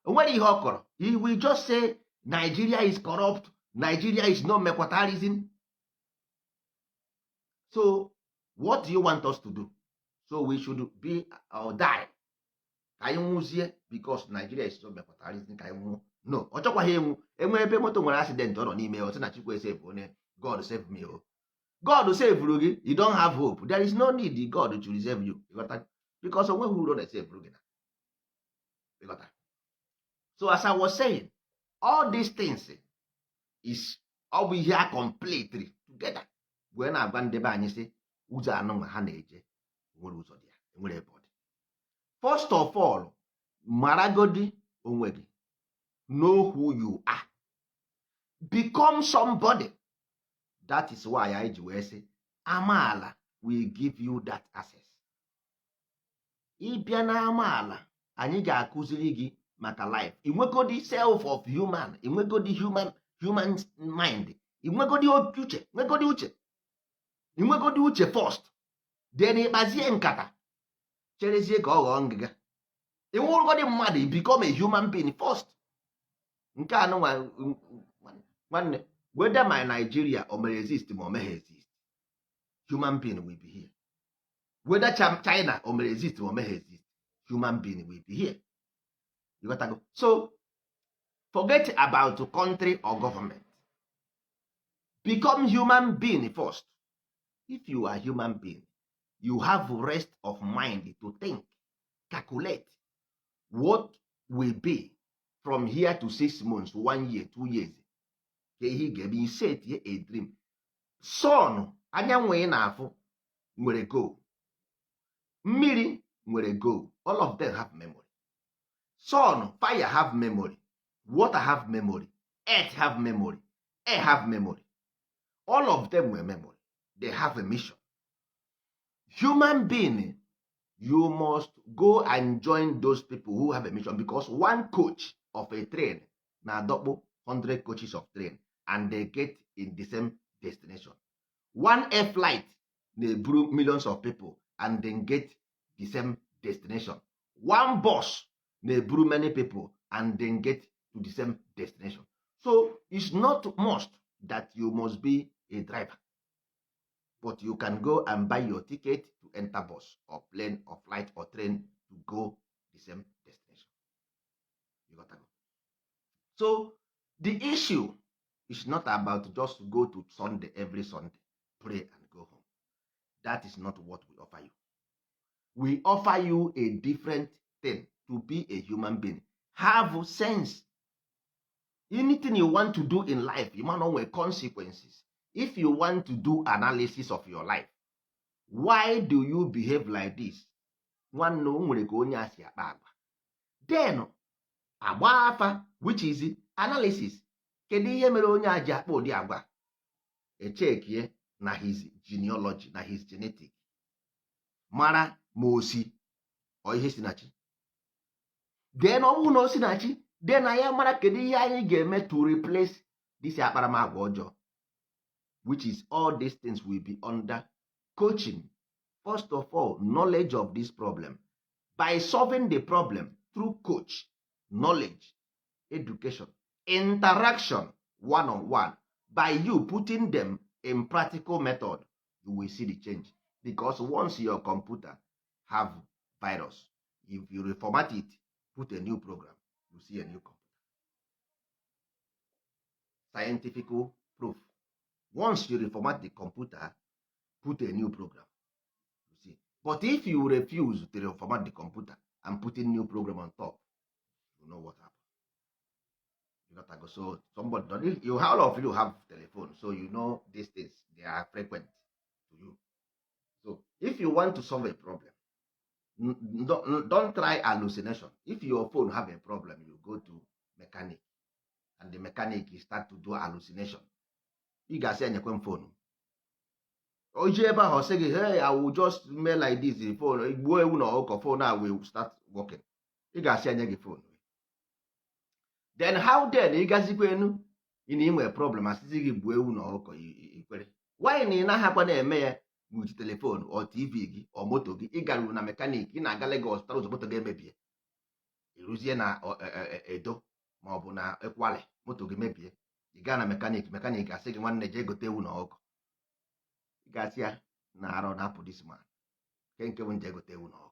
o nwere ihe ọ kọrọ. He will just say Nigeria is corrupt, Nigeria is no mekwatarism. So what do you want us to do? So we should be or die? Ka anyị nwụzie because Nigeria is so mekwatarism? Ka anyị nwụọ? No, ọ chọkwaghị enwu. Enwe ebe moto nwere accident, ọ nọ n'ime ya, ọ sị na Chukwu save onye. God save me o. God save gị, you don't have hope. There is no need God to save you. Ịghọta? Because o nweghị uru na save gị na. Ịghọta? So as I was saying, all these things is, ọ bụ ihe a completely together wee na-agwa ndị be anyị sị ụzọ anụnwa ha na-eje nwere ụzọ dị ya, enwere ebe ọ dị. First of all, maragodi onwe gị. Know who you are, become somebody. That is why anyị ji wee sị amaala will give you that access. Ịbịa na amaala, anyị ga-akụziri gị maka life. Inwegodi self of human, inwegodi human mind, inwegodi uche, nwegodi uche, inwegodi uche first, then ịkpazie nkata, cherezie ka ọ ghọọ ngịga. Ịwụrụgodi mmadụ, you become a human being first. Nke a nụnwa, nwanne, whether my Nigeria o mere exist ma o meghị exist, human being will be here. Whether China o mere exist ma o meghị exist, human being will be here. You got to go. So forget about country or government. Become human being first. If you are human being, you have rest of mind to think, calculate what will be from here to 6 months, one year, 2 years. Ka ihe ị ga-eme, you set a dream. Sun, anyanwụ ị na-afụ, nwere goal. Mmiri nwere goal. All of them have memory. Sun, fire have memory, water have memory, earth have memory, air have memory. All of them nwere memory. They have a mission. Human being, you must go and join those people who have a mission, because one coach of a train na-adọkpụ 100 coaches of train and they get in the same destination. One air flight na-eburu millions of people and then get the same destination. One bus na-eburu many people and then get to the same destination. So it's not must that you must be a driver, but you can go and buy your ticket to enter bus or plane or flight or train to go the same destination. You got to go. So the issue is not about just go to Sunday, every Sunday, pray and go home. That is not what we offer you. We offer you a different thing: to be a human being, have sense. Anything you want to do in life, you must know consequences. If you want to do analysis of your life, why do you behave like this? Nwanne, o nwere ka onye a si akpa agwa. Then agba afa, which is analysis. Kedu ihe mere onye a ji akpa ụdị agwa? Echekie na his genealogy, na his genetic, mara ma o si ọ ihe si na chi. Then ọ bụrụ na o si na chi, then anyị mara kedu ihe anyị ga-eme to replace this akparamagwa ọjọọ, which is all these things will be under coaching. First of all, knowledge of this problem. By solving the problem through coach, knowledge, education, interaction one on one, by you putting them in practical method, you will see the change. Because once your computer have virus, if you reformat it, put a new program, you see a new computer. Scientific proof. Once you reformat the computer, put a new program, you see. But if you refuse to reformat the computer and put a new program on top, you know what happen. You got to go. So somebody don't you, all of you have telephone, so you know these things, they are frequent to you. So if you want to solve a problem, don't try hallucination. If your phone have a problem, you go to mechanic and the mechanic start to do hallucination. Ị ga-asị, "Enyekwe m phone." O ji ebe ahụ, ọ sị gị, "Hey, I will just make like this." The phone, gbuo ewu na ọkụkọ, phone a will start working. Ị ga-asị enye gị phone. Then how then ị gazikwa enu ị na inwe problem, asịzi gị gbuo ewu na ọkụkọ, ikwere? Why na ị naghakwa na-eme ya with telephone or TV gị or moto gị? Ị garuru na mechanic, ị na-aga Lagos, tara ụzọ, moto gị emebie. Ịrụzie na Edo ma ọ bụ na Ekwale, moto gị mebie. Ị gaa na mechanic, mechanic asị gị, "Nwanne, jee gote ewu na ọkụkọ." Ị ga-asị ya na arọ na-apụ this man nke bụ nje gote ewu na ọkụkọ.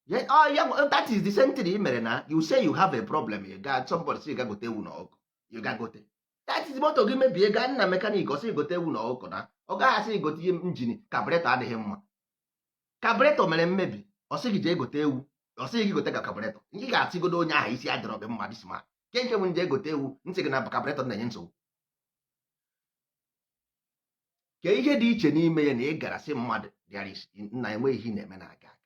Yeah, oh, yeah, well, that is the same thing ị mere na you say you have a problem, you got somebody say ga gote ewu na ọkụkọ, you ga gote. That is, moto gị mebie, gaa na mechanic, ọ sị gote ewu na ọkụkọ. Na ọ gaghị asị gote ihe engine, carburetor adịghị mma, carburetor mere mmebi. Ọ sị gị jee gote ewu, ọ sịghị gị gote ka carburetor. Ị ga-asịgodo onye ahụ isi adịrọ gị mma. This man nke bụ nje gote ewu, ntị gị na carburetor na-enye nsogbu. Ka ihe dị iche n'ime ya na ị gara sị mmadụ there is nna enweghị ihe ị na-eme na-aga aga.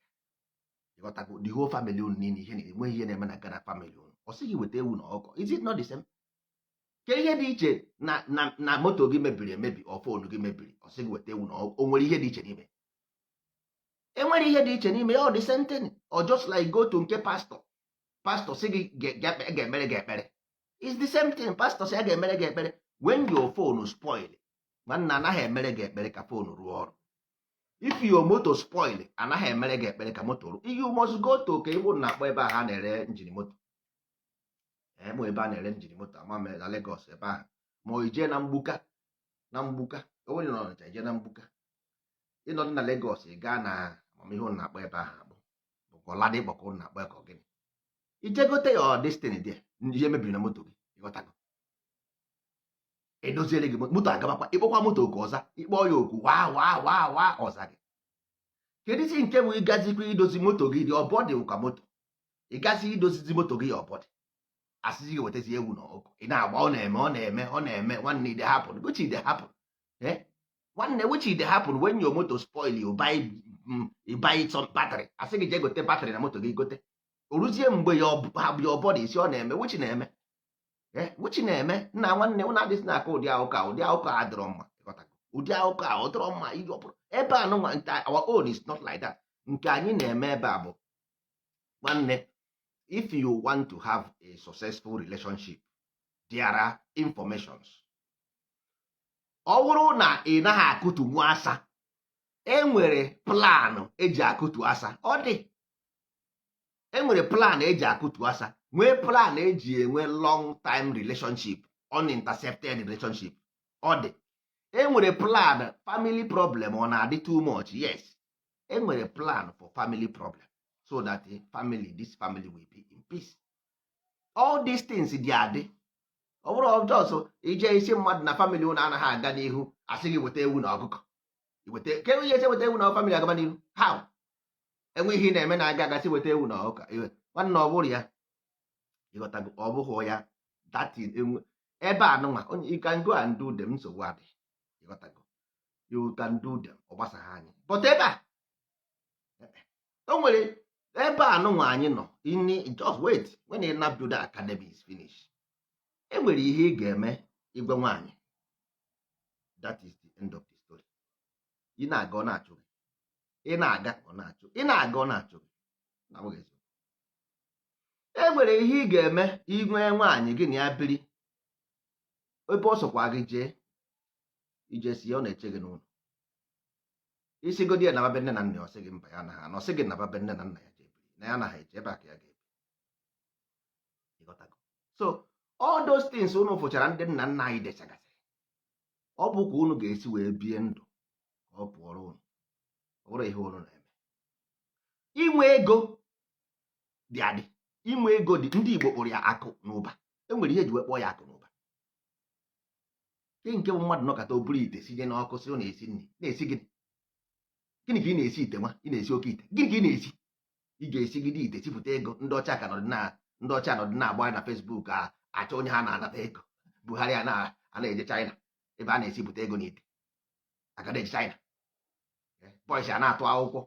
Ịghọtago? The whole family unu niile, ihe enweghị ihe na-eme na Ghana family unu, ọ sịghị weta ewu na ọkụkọ. Is it not the same? Ka ihe dị iche na moto gị mebiri emebi ọ phone gị mebiri, ọ sịghị weta ewu na ọkụkọ, o nwere ihe dị iche n'ime? Enwere ihe dị iche n'ime ya? Ọ dị same thing. Or just like go to nke pastor, pastor sị gị ga-emere gị ekpere. It's the same thing. Pastor sị a ga-emere gị ekpere. When your phone spoil, nwanne, anaghị emere gị ekpere ka phone rụọ ọrụ. If your moto spoil, anaghị emere gị ekpere ka moto rụọ. You must go to ka ịbụ na-akpọ ebe a ha na-ere engine moto, eme ebe a na-ere engine moto, ama m na Lagos ebe ahụ, ma ọ ijee na Mgbuka, na Mgbuka onye nọ n'Ọnịcha, ijee na Mgbuka. Ịnọdụ na Lagos, ị gaa na amamihe ụnụ na-akpọ ebe ahụ akpọ bụ Ọladịkpọ, ka ụnụ na-akpọ ya, ka ọ gịnị? Ije gote ya destiny dị ihe mebiri na moto gị. Ịghọtago? Edoziere gị moto, agabakwa. Ịkpọkwa moto ka ọza, ịkpọ ya oku, waa waa waa waa, ọza gị. Kedụzi nke bụ ịgazikwa idozi moto gị dị ọbọdị? Ka moto ịgazi idozizi moto gị, ọbọdị. Asịzi gị wetazi ewu na ọkụkọ, ị na-agba, ọ na-eme, ọ na-eme, ọ na-eme. Nwanne, e dey happen. Which e dey happen, eh? Nwanne, which e dey happen? When your motor spoil, you buy some battery. Asị gị jee gote battery na moto gị, gote o ruzie mgbe your body isi, ọ na-eme. Which na-eme, eh? Which na-eme? Nna, nwanne, ụnụ adịghị na-akọ ụdị akụkọ a. Ụdị akụkọ a adịrọ mma. Ịghọtago? Ụdị akụkọ a ọ dịrọ mma iji ọ bụrụ ebe a nụnwa. Nke our own is not like that. Nke anyị na-eme ebe a bụ, nwanne, if you want to have a successful relationship, there are informations. Ọ bụrụ na ị naghị akụtu asa, enwere plan eji akụtu asa. Ọ dị, enwere plan eji akụtu asa, nwee plan eji enwe long time relationship, unintercepted relationship. Ọ dị, enwere plan. Family problem, ọ na-adị too much? Yes, enwere plan for family problem so that the family, this family will be in peace. All these things dị adị. Ọ bụrụ just ije isi mmadụ na family ụnụ anaghị aga n'ihu, asị gị weta ewu na ọkụkọ, weta ke ihe esi weta ewu na family agaba n'ihu. How? Enwe ihe ị na-eme na-aga agasị weta ewu na ọkụkọ. Nwanne, ọ bụrụ ya, ịghọtago? Ọ bụghị ya. That is ebe a nụnwa, you can go and do them. Nsogbu adị, ịghọtago? You can do them, ọ gbasaghị anyị. But ebe a o nwere ebe a nụnwa anyị nọ ini. Just wait, when Inner Builder Academy is finished, e nwere ihe ị ga-eme igwe nwaanyị. That is the end of the story. Ị na-aga, ọ na-achụ gị. Ị na-aga, ọ na-achụ. Ị na-aga, ọ na-achụ gị. Na ọ bụghị eziokwu. E nwere ihe ị ga-eme inwe nwaanyị gị na ya biri, ebe ọ sọkwa gị jee ije si ọ na-eche gị n'ụlọ. Isigodi ya na be nne na nna ya, ọ sị gị mba, ya anaghị ana. Ọ sị gị na be nne na nna ya jee biri, na ya anaghị eche ebe a ka ya ga-ebi. Ịghọtago? So all those things unu fụchara ndị nna nna anyị dechagasịrị, ọ bụ ka unu ga-esi wee bie ndụ ka ọ pụọrọ unu. Ọ bụrụ ihe unu na-eme, inwe ego dị adị. Inwe ego dị. Ndị Igbo kpụrụ ya akụ na ụba. Enwere ihe eji wee kpọọ ya akụ na ụba. Nke bụ mmadụ nọkọta, o buru ite sinye n'ọkụ, si ọ na-esi nri. Na-esi gịnị? Gịnị ka ị na-esi? Ite nwa ị na-esi, oke ite. Gịnị ka ị na-esi? Ị ga-esigide ite sipụta ego. Ndị ọcha ka nọdị na ndị ọcha nọdị na-agba na Facebook a achọ onye ha na-anata ego. Buhari a na-eje China ebe a na-esipụta ego n'ite aka na-eje China. Boys a na-atụ akwụkwọ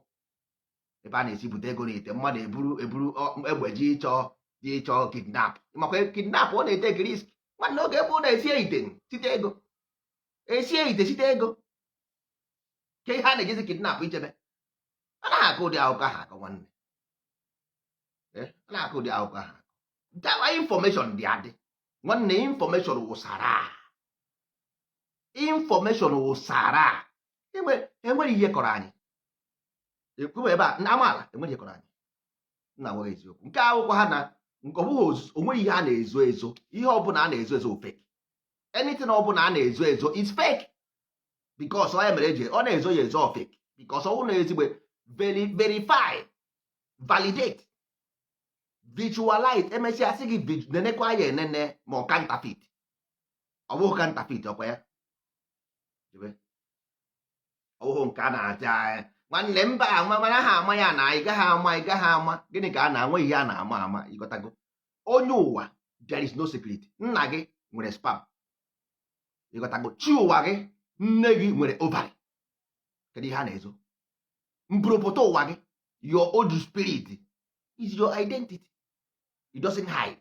ebe a na-esipụta ego n'ite. Mmadụ eburu egbe ji ịchọ kidnap. Makwa kidnap, ọ na-etake risk. Nwanne, oge ebe ọ na-esie ite site ego, esie ite site ego, ke ihe a na-ejezi kidnap ichebe. A naghị akụ ụdị akụkọ ahụ akọ, nwanne. A na-akụ ụdị akụkọ ahụ akọ. Dawa information dị adị, nwanne. Information wụsara, information wụsara. Enwere ihe kọrọ anyị ekwuba ebe a na amaala. Enwere ihe kọrọ anyị. Nna, nweghị eziokwu nke akwụkwọ ha na nke ọ bụghị onweghị ihe a na-ezo ezo. Ihe ọbụla a na-ezo ezo, fake. Anything ọbụla a na-ezo ezo is fake, because ọ ya mere eji ọ na-ezo ya ezo, fake, because ọ bụrụ na ezigbo verify, validate, visualize, emesịa sị gị nenekwa ya enene ma ọ counterfeit. Ọ bụghị counterfeit, ọkwa ya. Jebe. Ọ bụghị nke a na-aja anyị, nwanne. Mba, ama mana ha ama ya na ị gaghị ama, ị gaghị ama. Gịnị ka a na-anwe? Ihe a na-ama ama, ịghọtago? Onye ụwa, there is no security. Nna gị nwere sperm, ịghọtago? Chi ụwa gị, nne gị nwere ovary. Kedu ihe a na-ezo? Mburopụta ụwa gị, your old spirit is your identity. It doesn't hide.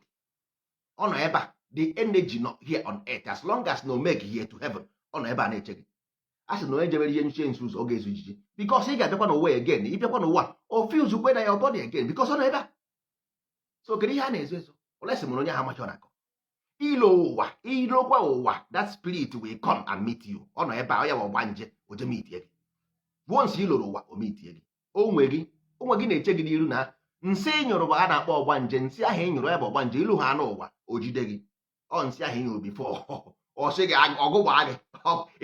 Ọ nọ ebe a. The energy nọ here on earth. As long as no make here to heaven, ọ nọ ebe a na-eche gị. A sị na onye jebere ihe nche nso ụzọ, ọ ga-ezu ijiji, because ị ga-abịakwa n'ụwa again. Ịbịakwa n'ụwa, o fuse kwe na your body again, because ọ nọ ebe a. So kedu ihe a na-ezo ezo? Olesi mụrụ onye ha amachi ọ na-akọ ilo ụwa, ilokwa ụwa, that spirit will come and meet you. Ọ nọ ebe a. Ọ ya bụ ọgbanje oje meetie gị. Once ị lụrụ ụwa, o meetie gị. Onwe gị, onwe gị na-eche gị n'iru na nsị ị nyụrụ bụ a na-akpọ ọgbanje. Nsị ahụ ị nyụrụ ya bụ ọgbanje. Ilu ha n'ụwa, o jide gị. Ọ nsị ahụ ị nyụrụ before ọ sị gị ọgụ gbaa gị.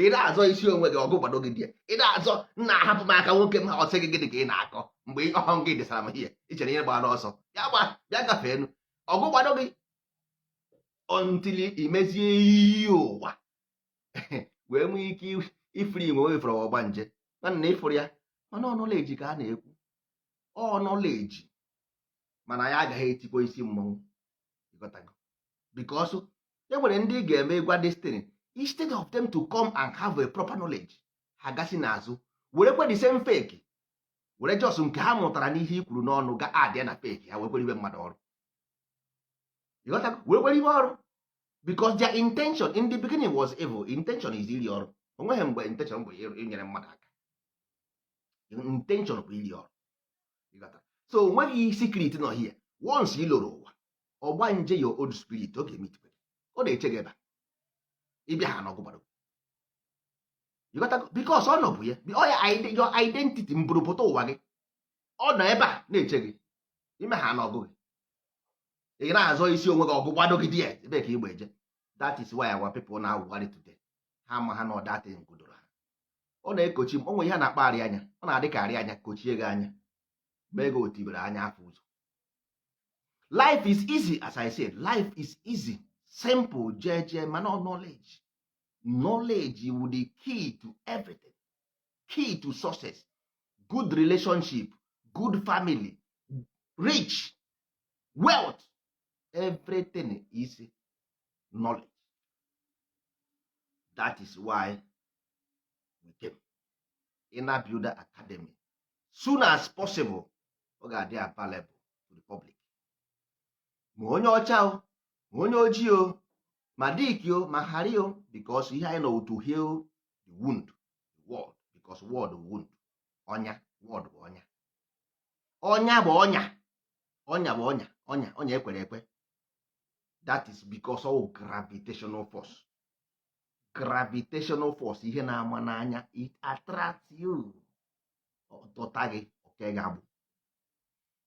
Ị na-azọ isi onwe gị, ọgụ gbado gị dị. Ị na-azọ, nna, ahapụ m aka nwoke m. Ọ sị gị, gịnị ka ị na-akọ mgbe ọhụ gị desara m ihe ị chere ihe gbara n'ọsọ ya gba bịa gafee enu ọgụ gbado gị until imezie iyi ụwa wee nwee ike ifiri inwe wefere ọgbanje. Nwanne, ịfụrụ ya, mana ọ knowledge ka a na-ekwu, ọ knowledge. Mana ya agaghị etikwa isi mmọnwụ, ịghọtago? Because e nwere ndị ị ga-eme gwa destiny, instead of them to come and have a proper knowledge, ha gasị n'azụ werekwe the same fake, were just nke ha mụtara n'ihe i kwuru n'ọnụ ga add ya na fake ha, wekwere ibe mmadụ ọrụ. Ịghọtago? Werekwere ibe ọrụ, because their intention in the beginning was evil. Intention is iri ọrụ. Onweghị mgbe intention bụ inyere mmadụ aka. Intention bụ iri ọrụ. Ịghọtara? So onweghị secret nọ here. Once ị loro ụwa ọgbanje, your old spirit, ọ ga-emeet, ọ na-eche gị ebe a. Ịbịa ha n'ọgụ gbado. Ịghọtago? Because ọ nọbụ ya, ọ ya your identity mbụrụpụta ụwa gị, ọ nọ ebe a na-eche gị. Ime ha n'ọgụ gị, ị na-azọ isi onwe gị, ọgụ gbado gị die ebe ka igba eje. That is why our people na-awụgharị today. Ha ma ha na ọdatị ngudoro ha, ọ na-ekochi m. O nwere ihe a na-akpọ arị anya, ọ na-adị ka arị anya kochie gị anya, mee gị otibere anya afọ ụzọ. Life is easy. As I said, life is easy, simple, jeje, mana ọ knowledge. Knowledge will the key to everything, key to success, good relationship, good family, rich, wealth, everything is knowledge. That is why we came Inner Builder Academy. Soon as possible, ọ ga-adị available to the public, ma onye ọcha o, ma onye ojii o, ma diki o, ma hari o, because ihe anyị nọ to heal the wound, the world, because world wound, ọnya, world bụ ọnya, ọnya bụ ọnya, ọnya bụ ọnya, ọnya, ọnya ekwere ekwe. That is because of gravitational force. Gravitational force, ihe na-ama n'anya, it attracts you. Ọ dọta gị, oke ga-agbụ,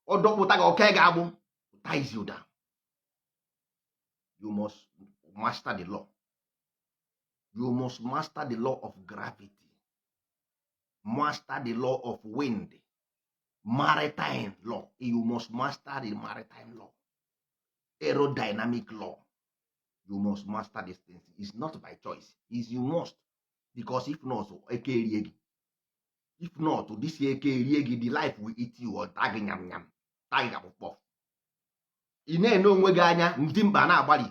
ọ dọpụta gị, oke ga-agbụ, ties you down. You must master the law. You must master the law of gravity, master the law of wind, maritime law. You must master the maritime law, aerodynamic law. You must master these things. It's not by choice, it's you must, because if not, eke erie gị. If not, this eke erie gị. The life will eat you. Ọ taa gị nyam nyam, taa gị akpụkpọ. Ị na-ene onwe gị anya, ndị mkpa na-agbalị.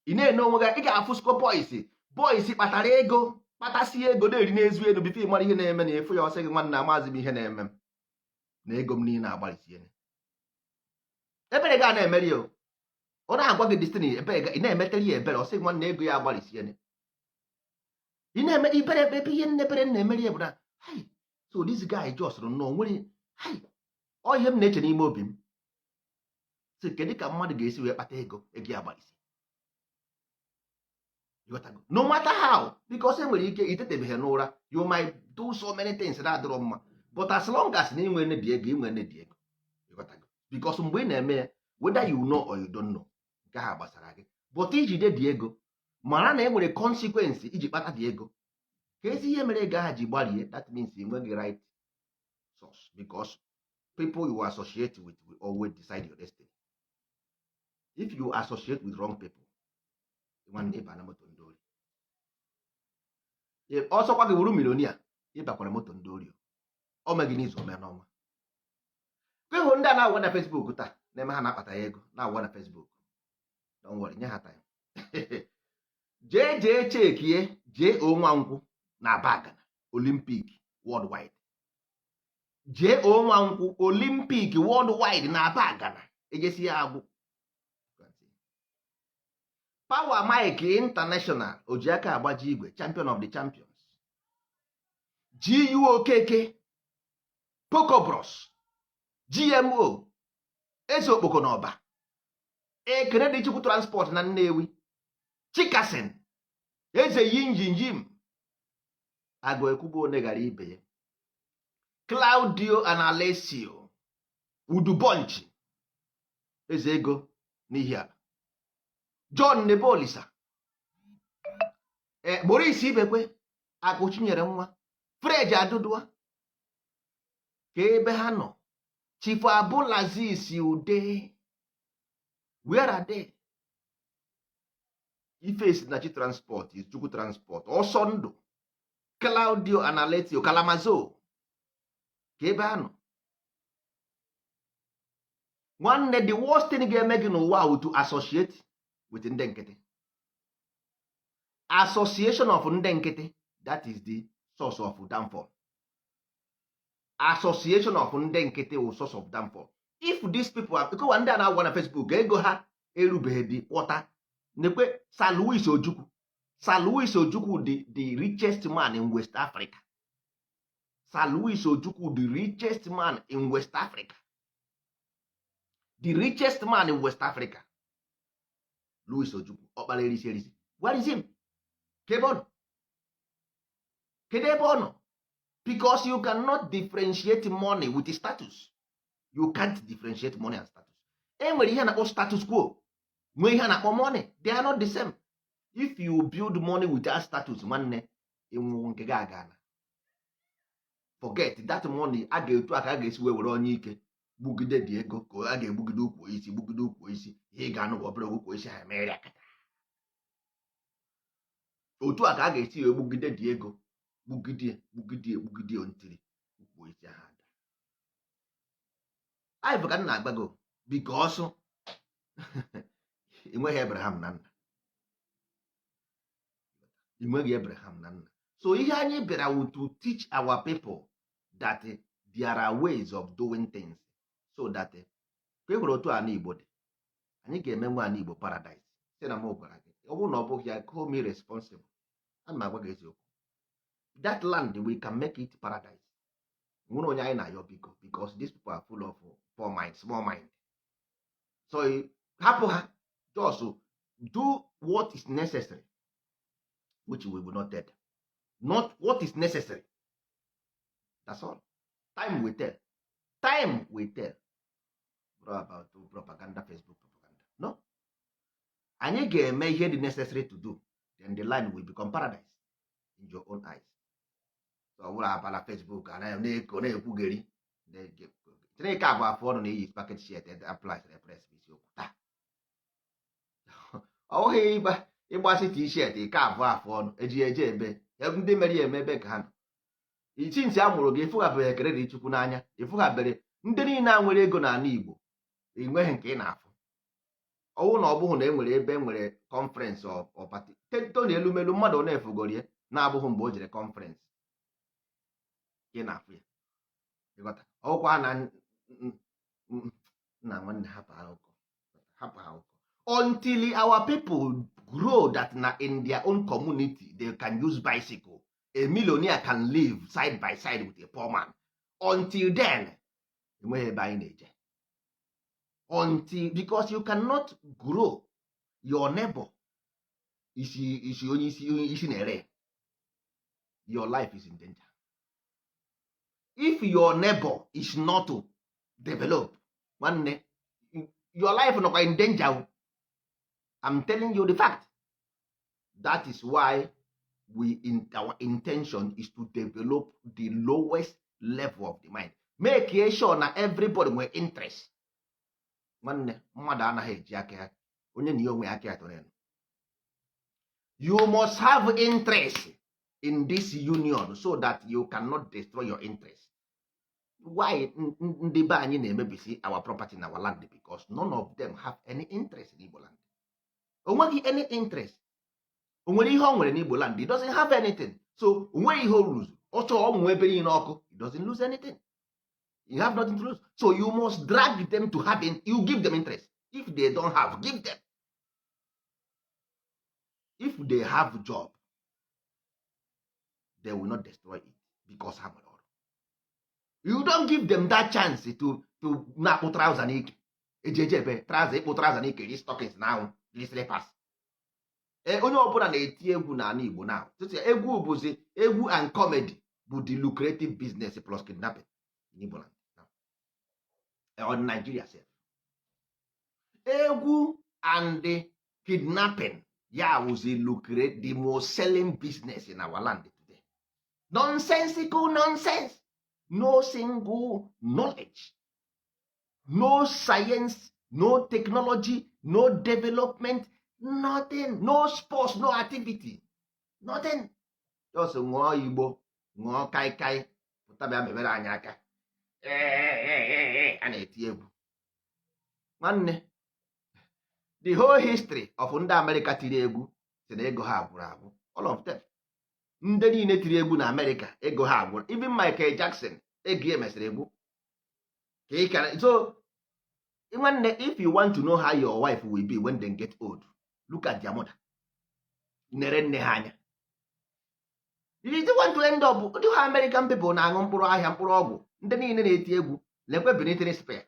Ị na-ene onwe gị, ị ga-afụ sco boys, boys kpatara ego, kpatasie ego, na-eri n'ezu elu. Before ị mara ihe na-eme na efu ya, ọsị gị, "Nwanne, amazi m ihe na-eme m na ego m niile agbalịsie." Ebere ga na-emeri ya o. Ọ na-agwa gị destiny ebere ị na-emetere ya ebere. Ọ sị, "Nwanne, ego ya agbalịsie." Ị na-eme ibere ebe ihe nnebere na-emeri ya bụ na, "Hey, so this guy just nnọọ nwere, hey." Ọ ihe m na-eche n'ime obi m sị, kedu ka mmadụ ga-esi wee kpata ego, ego ya agbalịsie? Ịghọtago? No matter how, because e nwere ike itetebeghị n'ụra, you might do so many things na-adịrọ mma, but as long as na inwe nne dị ego, inwe nne dị ego. Ịghọtago? Because mgbe ị na-eme ya, whether you know or you don't know, nke ha gbasara gị, but ijide dị ego, mara na e nwere consequence iji kpata dị ego. Ka ezi ihe mere ego ahụ ji gbarie, that means ị nweghị right source, because people you associate with will always decide your destiny. If you associate with wrong people, nwanne, ịba na moto ndị ori. Ọsọkwa gị wuru millionaire, ịbakwara moto ndị ori. O meghị n'izu, ome n'ọnwa. Ịhụ ndị a na-agwa na Facebook taa na-eme ha na-akpata ya ego na-agwa na Facebook. Don't worry, nye ha time. Jee jee chekie, jee onwa nkwụ na Bagana Olympic worldwide, jee onwa nkwụ Olympic worldwide na Bagana, ejesi ya agwụ. Power Mike International, ojiaka agbaji igwe, champion of the champions, GU Okeke, Pocobros, GMO, Eze Okpoko na Ọba, Ekene dị Chukwu Transport na Nnewi, Chikasin, Eze Yinjinyim, Agụ Ekwugbo, one gara ibe ya, Claudio Analesio, Udubonchi, Eze Ego n'ihi ala, John Nebolisa, Maurice Ibekwe, Akụchinyere nwa Fred Adụdụa, ka ebe ha nọ, Chief Abdulaziz Ude, where are they? Ife na Chi Transport is Chukwu Transport, ọsọ ndụ, Claudio Analetio, Kalamazo, ka ebe ha nọ. Nwanne, the worst thing ga-eme gị n'ụwa wụ to associate with ndị nkịtị. Association of ndị nkịtị, that is the source of downfall. Association of ndị nkịtị wụ source of downfall. If these people are ikowa ndị a na-agwa na Facebook, ego ha erubeghị dị kwọta. Nekwe Sir Louis Ojukwu. Sir Louis Ojukwu, the richest man in West Africa. Sir Louis Ojukwu, the richest man in West Africa, the richest man in West Africa, Louis Ojukwu, ọkpara erisi erisi. Where is him? Ebe ọ nọ? Kedu ebe ọ nọ? Because you cannot differentiate money with status. You can't differentiate money and status. E nwere ihe a na-akpọ status quo, nwee ihe a na-akpọ money. They are not the same. If you build money without status, nwanne, ịnwụ nke gị agana. Forget that money. A ga-etu aka a ga-esi wee were onye ike gbugide dị ego ka a ga-egbugide ukwu isi, gbugide ukwu isi. Ihe ị ga-anụ bụ obere ukwu isi ha emere akata. Otu a ka a ga-esi wee gbugide dị ego, gbugide, gbugide, gbugide ntiri ukwu isi ha ada. Anyị bụ ka m na-agbago because enweghị Abraham na nna, enweghị Abraham na nna. So ihe anyị bịara wụ to teach our people that there are ways of doing things so that ka e nwere otu ala Igbo dị. Anyị ga-eme nwa ala Igbo paradise. Si na m gwara gị, ọ bụrụ na ọ bụghị ya, call me responsible. Ana m agwa gị eziokwu. That land, we can make it paradise. Nwere onye anyị na-ayọ biko, because these people are full of poor mind, small mind. So hapụ ha, just do what is necessary, which we will not tell them. Not what is necessary, that's all. Time will tell, time will tell. Bro, about propaganda, Facebook propaganda, no. Anyị ga-eme ihe dị necessary to do, then the land will become paradise in your own eyes. So ọ bụrụ abala Facebook anaghị na-eko na-ekwugheri. Chineke abụ afọ ọnụ na-eyi packet shirt apply press bụ isiokwu taa. Ọ bụghị ịgbasị T-shirt ike abụọ afụ ọnụ eji eje ebe ndị mere ya eme ebe ka ha nọ. Ichi ntị a mụrụ gị, ịfụghabere ekele dị Chukwu n'anya, ịfụghabere ndị niile a nwere ego n'ala Igbo, enweghị nke ị na-afụ. Ọwụ na ọ bụghị na e nwere ebe e nwere conference ọpati Tony Elumelu, mmadụ na-efugorie na-abụghị mgbe o jere conference ka ị na-afụ ya. Ịghọta ọkwa na nna nwanne, hapụ akụkọ, hapụ akụkọ until our people grow that na in their own community they can use bicycle, a millionaire can live side by side with a poor man. Until then, enweghị ebe anyị na-eje. Until, because you cannot grow your neighbor isi isi onye isi isi na-ere, your life is in danger. If your neighbor is not to develop, nwanne, your life nọkwa in danger. I'm telling you the fact. That is why we in our intention is to develop the lowest level of the mind, make sure na everybody nwere interest. Nwanne, mmadụ anaghị eji aka ya onye na ya onwe aka ya tọrọ elu. You must have interest in this union so that you cannot destroy your interest. Why ndị be anyị na-emebisi our property in our land? Because none of them have any interest in Igbo land. O nweghị any interest. O nwere ihe ọ nwere n'Igbo land? He doesn't have anything. So o nweghị ihe o lose. Ọ chọọ ọmụ ebe niile ọkụ, he doesn't lose anything. You have nothing to lose, so you must drag them to have in, you give them interest. If they don't have, give them. If they have job, they will not destroy it because ha nwere ọrụ. You don't give them that chance to na-akpụ trouser n'ike, eji eje ebe trouser, ịkpụ trouser n'ike, ri stockings na anwụ, jiri slippers. Onye ọbụla na-eti egwu n'ala Igbo now. Tụtụ egwu bụzi egwu and comedy bụ the lucrative business plus kidnapping in Igbo land now. On Nigeria sef, egwu and the kidnapping ya wụzi lucrative, the most selling business in our land today. Nonsensical nonsense, no single knowledge, no science, no technology, no development, nothing, no sports, no activity, nothing. Just ṅụọ igbo, ṅụọ kaikai, pụta bịa mebere anyị aka. A na-eti egwu. Nwanne, the whole history of ndị Amerịka tiri egwu si na ego ha gwụrụ agwụ. All of them, ndị niile tiri egwu na Amerịka, ego ha gwụrụ. Even Michael Jackson, ego ya mesịrị egwu ka ị kara. So nwanne, if you want to know how your wife will be when they get old, look at their mother. Nere nne ha anya. You don't want to end up. Ndị ha American people na-aṅụ mkpụrụ ahịa, mkpụrụ ọgwụ. Ndị niile na-eti egwu, lekwe Britney Spears,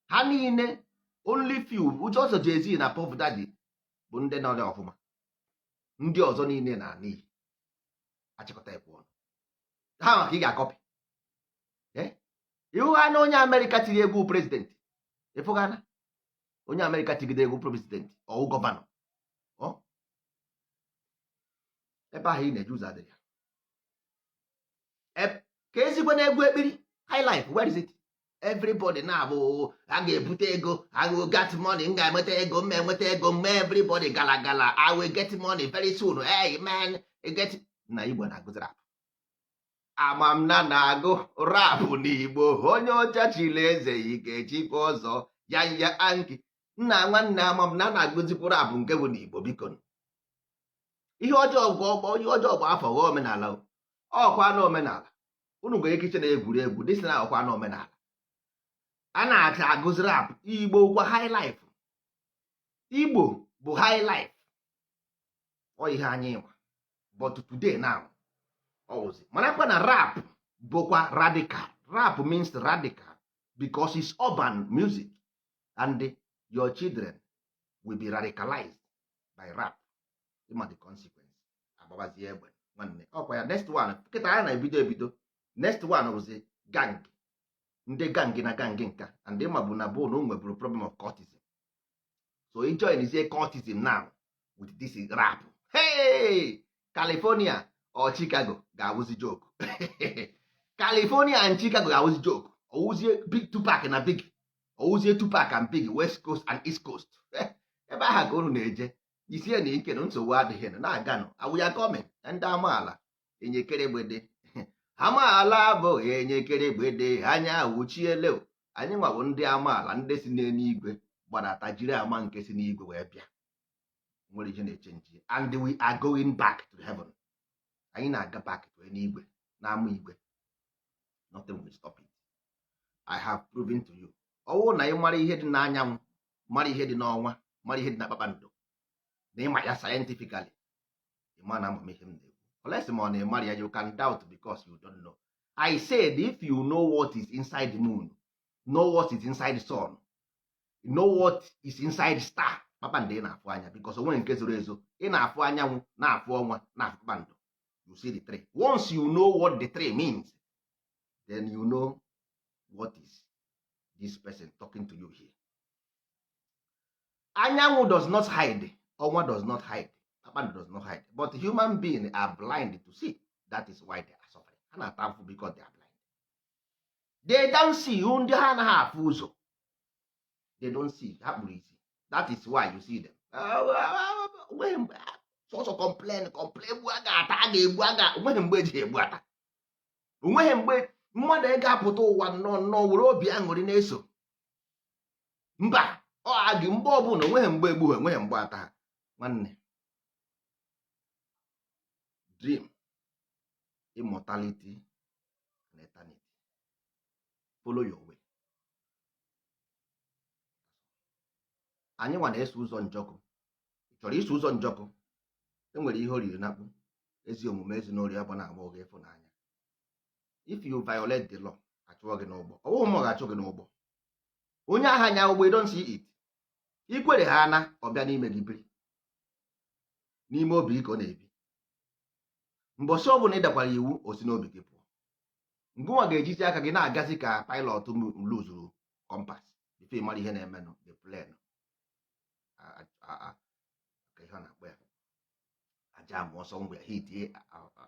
ha niile, only few, uche ọzọ, Jay-Z na Puff Daddy bụ ndị nọ ọfụma. Ndị ọzọ niile na n'iyi achịkọta ekwe ọnụ ha maka ị ga-akọpị ihu ha na onye Amerịka tiri egwu president. Ịfụgana onye Amerịka tigide egwu president ọwụ governor ebe ahụ ị na-eje, ụzọ adịghị ya ka ezigbo na egwu ekpiri high life. Where is it? Everybody na-abụ a ga-ebute ego. I will get money. M ga-enweta ego, m enweta ego m. Everybody gala gala. I will get money very soon. Hey man, you get na Igbo na-agụzi rap. Amamna na-agụ rap n'Igbo. Onye ọcha chiri eze ike chikwa ọzọ ya ya anki nna. Nwanne, amamna na-agụzikwu rap nke bụ n'Igbo. Biko, ihe ọjọọ bụ ihe ọjọọ bụ afọ ghọọ omenala. Ọkwa na omenala unu nwere ike iche na egwuregwu dịsị na ọkwa na omenala a na-acha agụzi rap Igbo kwa high life. Igbo bụ high life, ọ ihe anyị nwa. But today now, ọwụzi marakwa na rap bụkwa radical. Rap means radical because it's urban music, and your children will be radicalized by rap. Ịma the consequence? Agbabazie egbe. Nwanne, ọkwa ya next one kịta a na-ebido ebido. Next one bụzi gang, ndị gang na gang nka. And ịma bụ na bụ na o nweburu problem of cultism, so ị join zie cultism now with this rap. Hey, California or Chicago ga-awụzi joke. California and Chicago ga-awụzi joke. Ọwụzie Big Tupac na Big, ọwụzie Tupac and Big, West Coast and East Coast. Ebe ahụ ka unu na-eje. Isie na ike na nsogbu adịghị na-aganụ. Awụya gọọmenti na ndị amaala enyekere gbede. Amaala abụghị enyekere gbede anya wuchiele. Anyị nwabụ ndị amaala, ndị si n'eluigwe gbadata, jiri ama nke si n'igwe wee bịa. Nwere ihe na-eche nche, and we are going back to heaven. Anyị na-aga back to eluigwe na-ama igwe. Nothing will stop it. I have proven to you. Ọ bụrụ na ị mara ihe dị n'anyanwụ, mara ihe dị n'ọnwa, mara ihe dị na kpakpando, na ịma ya scientifically, ịma na amamihe m na-ekwu. Unless ma ọ na-ịmara ya, you can doubt because you don't know. I said if you know what is inside the moon, know what is inside the sun, know what is inside star, kpakpando ị na-afụ anya, because o nwere nke zoro ezo. Ị na-afụ anyanwụ, na-afụ ọnwa, na-afụ kpakpando. You see the three. Once you know what the three means, then you know what is this person talking to you here. Anyanwụ does not hide, ọnwa does not hide, kpakpando does not hide, but human being are blind to see. That is why they are suffering. Ha na-ata afụ because they are blind. They don't see. Ndị ha anaghị afụ ụzọ. They don't see. Ha kpuru isi. That is why you see them onweghị mgbe sọsọ complain, complain. Egbu a ga-ata, a ga-egbu, a ga onweghị mgbe eji egbu ata. Onweghị mgbe mmadụ ga-apụta ụwa nnọọ nnọọ were obi aṅụrị na-eso mba ọ agị mgbe ọbụla. Onweghị mgbe egbu ha, enweghị mgbe ata ha. Nwanne, dream immortality and eternity. Follow your way. Anyị nwa na-eso ụzọ njọkụ. Ị chọrọ iso ụzọ njọkụ? Enwere ihe o riri nakpu ezi omume ezi n'ori abụ na-agba oge ịfụnanya. If you violate the law, achụọ gị n'ụgbọ. Ọ bụghị mụ ga-achụ gị n'ụgbọ. Onye agha anya ụgbọ, you don't see it. Ikwere ha na ọbịa n'ime gị, biri n'ime obi gị ka ọ na-ebi. Mbọsị ọ bụla ị dakwara iwu, o si n'obi gị pụọ. Ngụnwa ga-ejizi aka gị na-agazi ka pilot luzuru compass before ị mara ihe na-emenụ. The plane, ka ihe ọ na-akpọ ya, aja ma ọsọ ngwa ya hit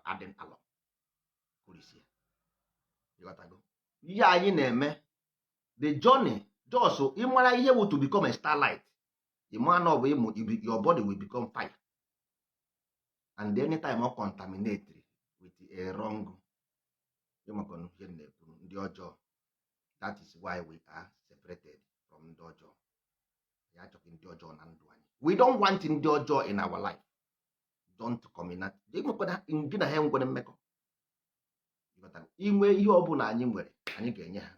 adị alọ kurisie. Ịghọtago ihe anyị na-eme? The journey, just ịmara ihe bụ to become a starlight. Ịma na ọ bụ ịmụ, your body will become fire, and anytime ọ contaminate with a wrong, ịmakọnụ ihe m na-ekwu, ndị ọjọọ. That is why we are separated from ndị ọjọọ. Anyị achọghị ndị ọjọọ na ndụ anyị. We don't want ndị ọjọọ in our life. Don't come in. Gị na ha enwekwana mmekọ. Ịghọtara? Inwe ihe ọ bụla anyị nwere, anyị ga-enye ha.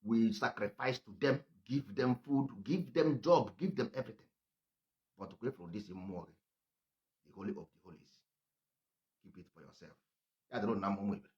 We sacrifice to them, give them food, give them job, give them everything. But kwefuru this mmụọ gị, the holy of the holies, keep it for yourself. Ya dịrị na mmụọ ibe.